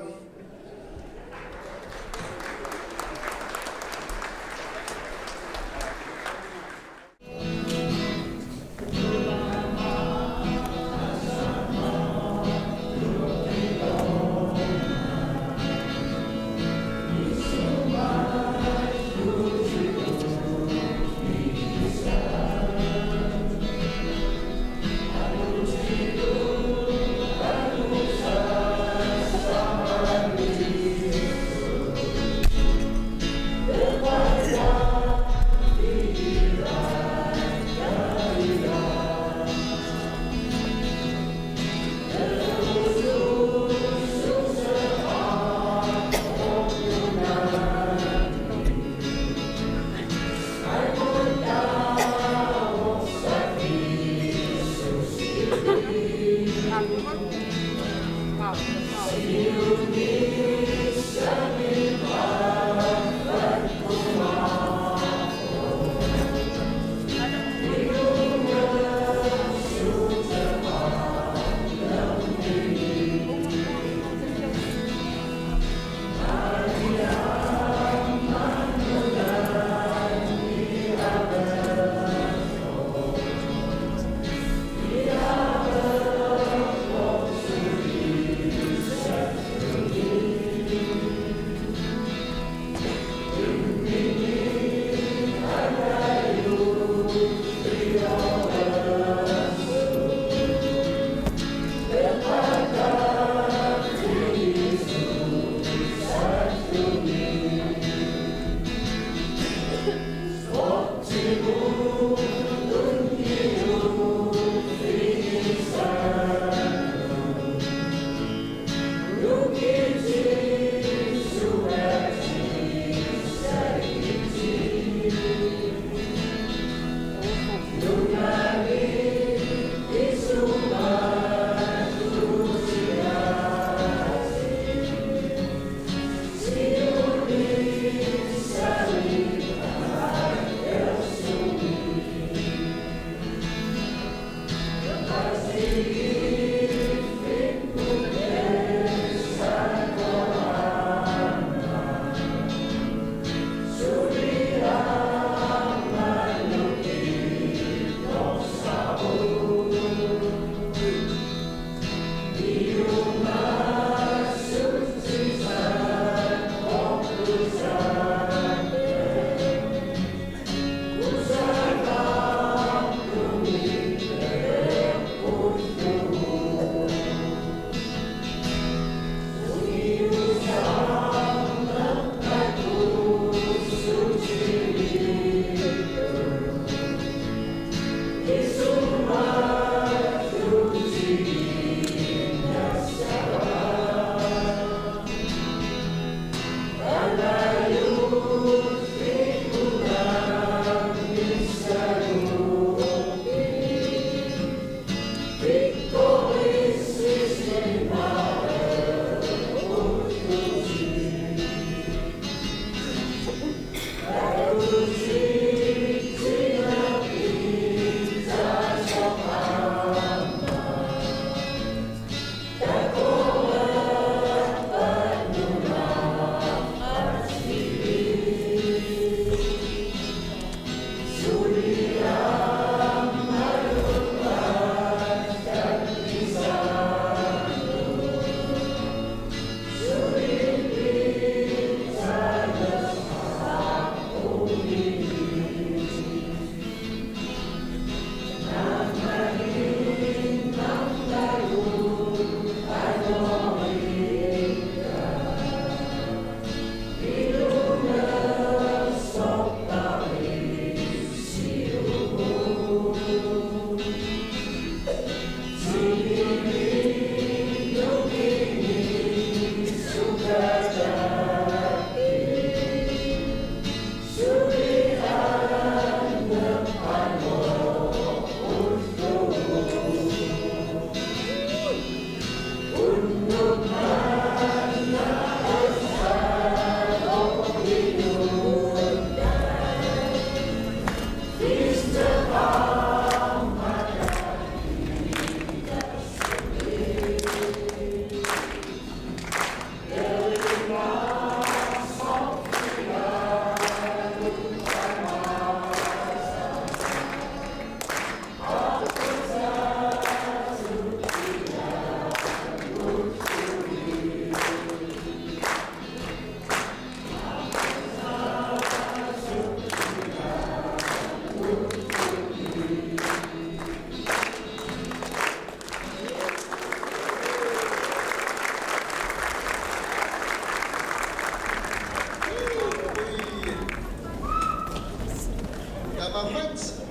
Aamma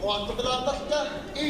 oqartoqalaartarta i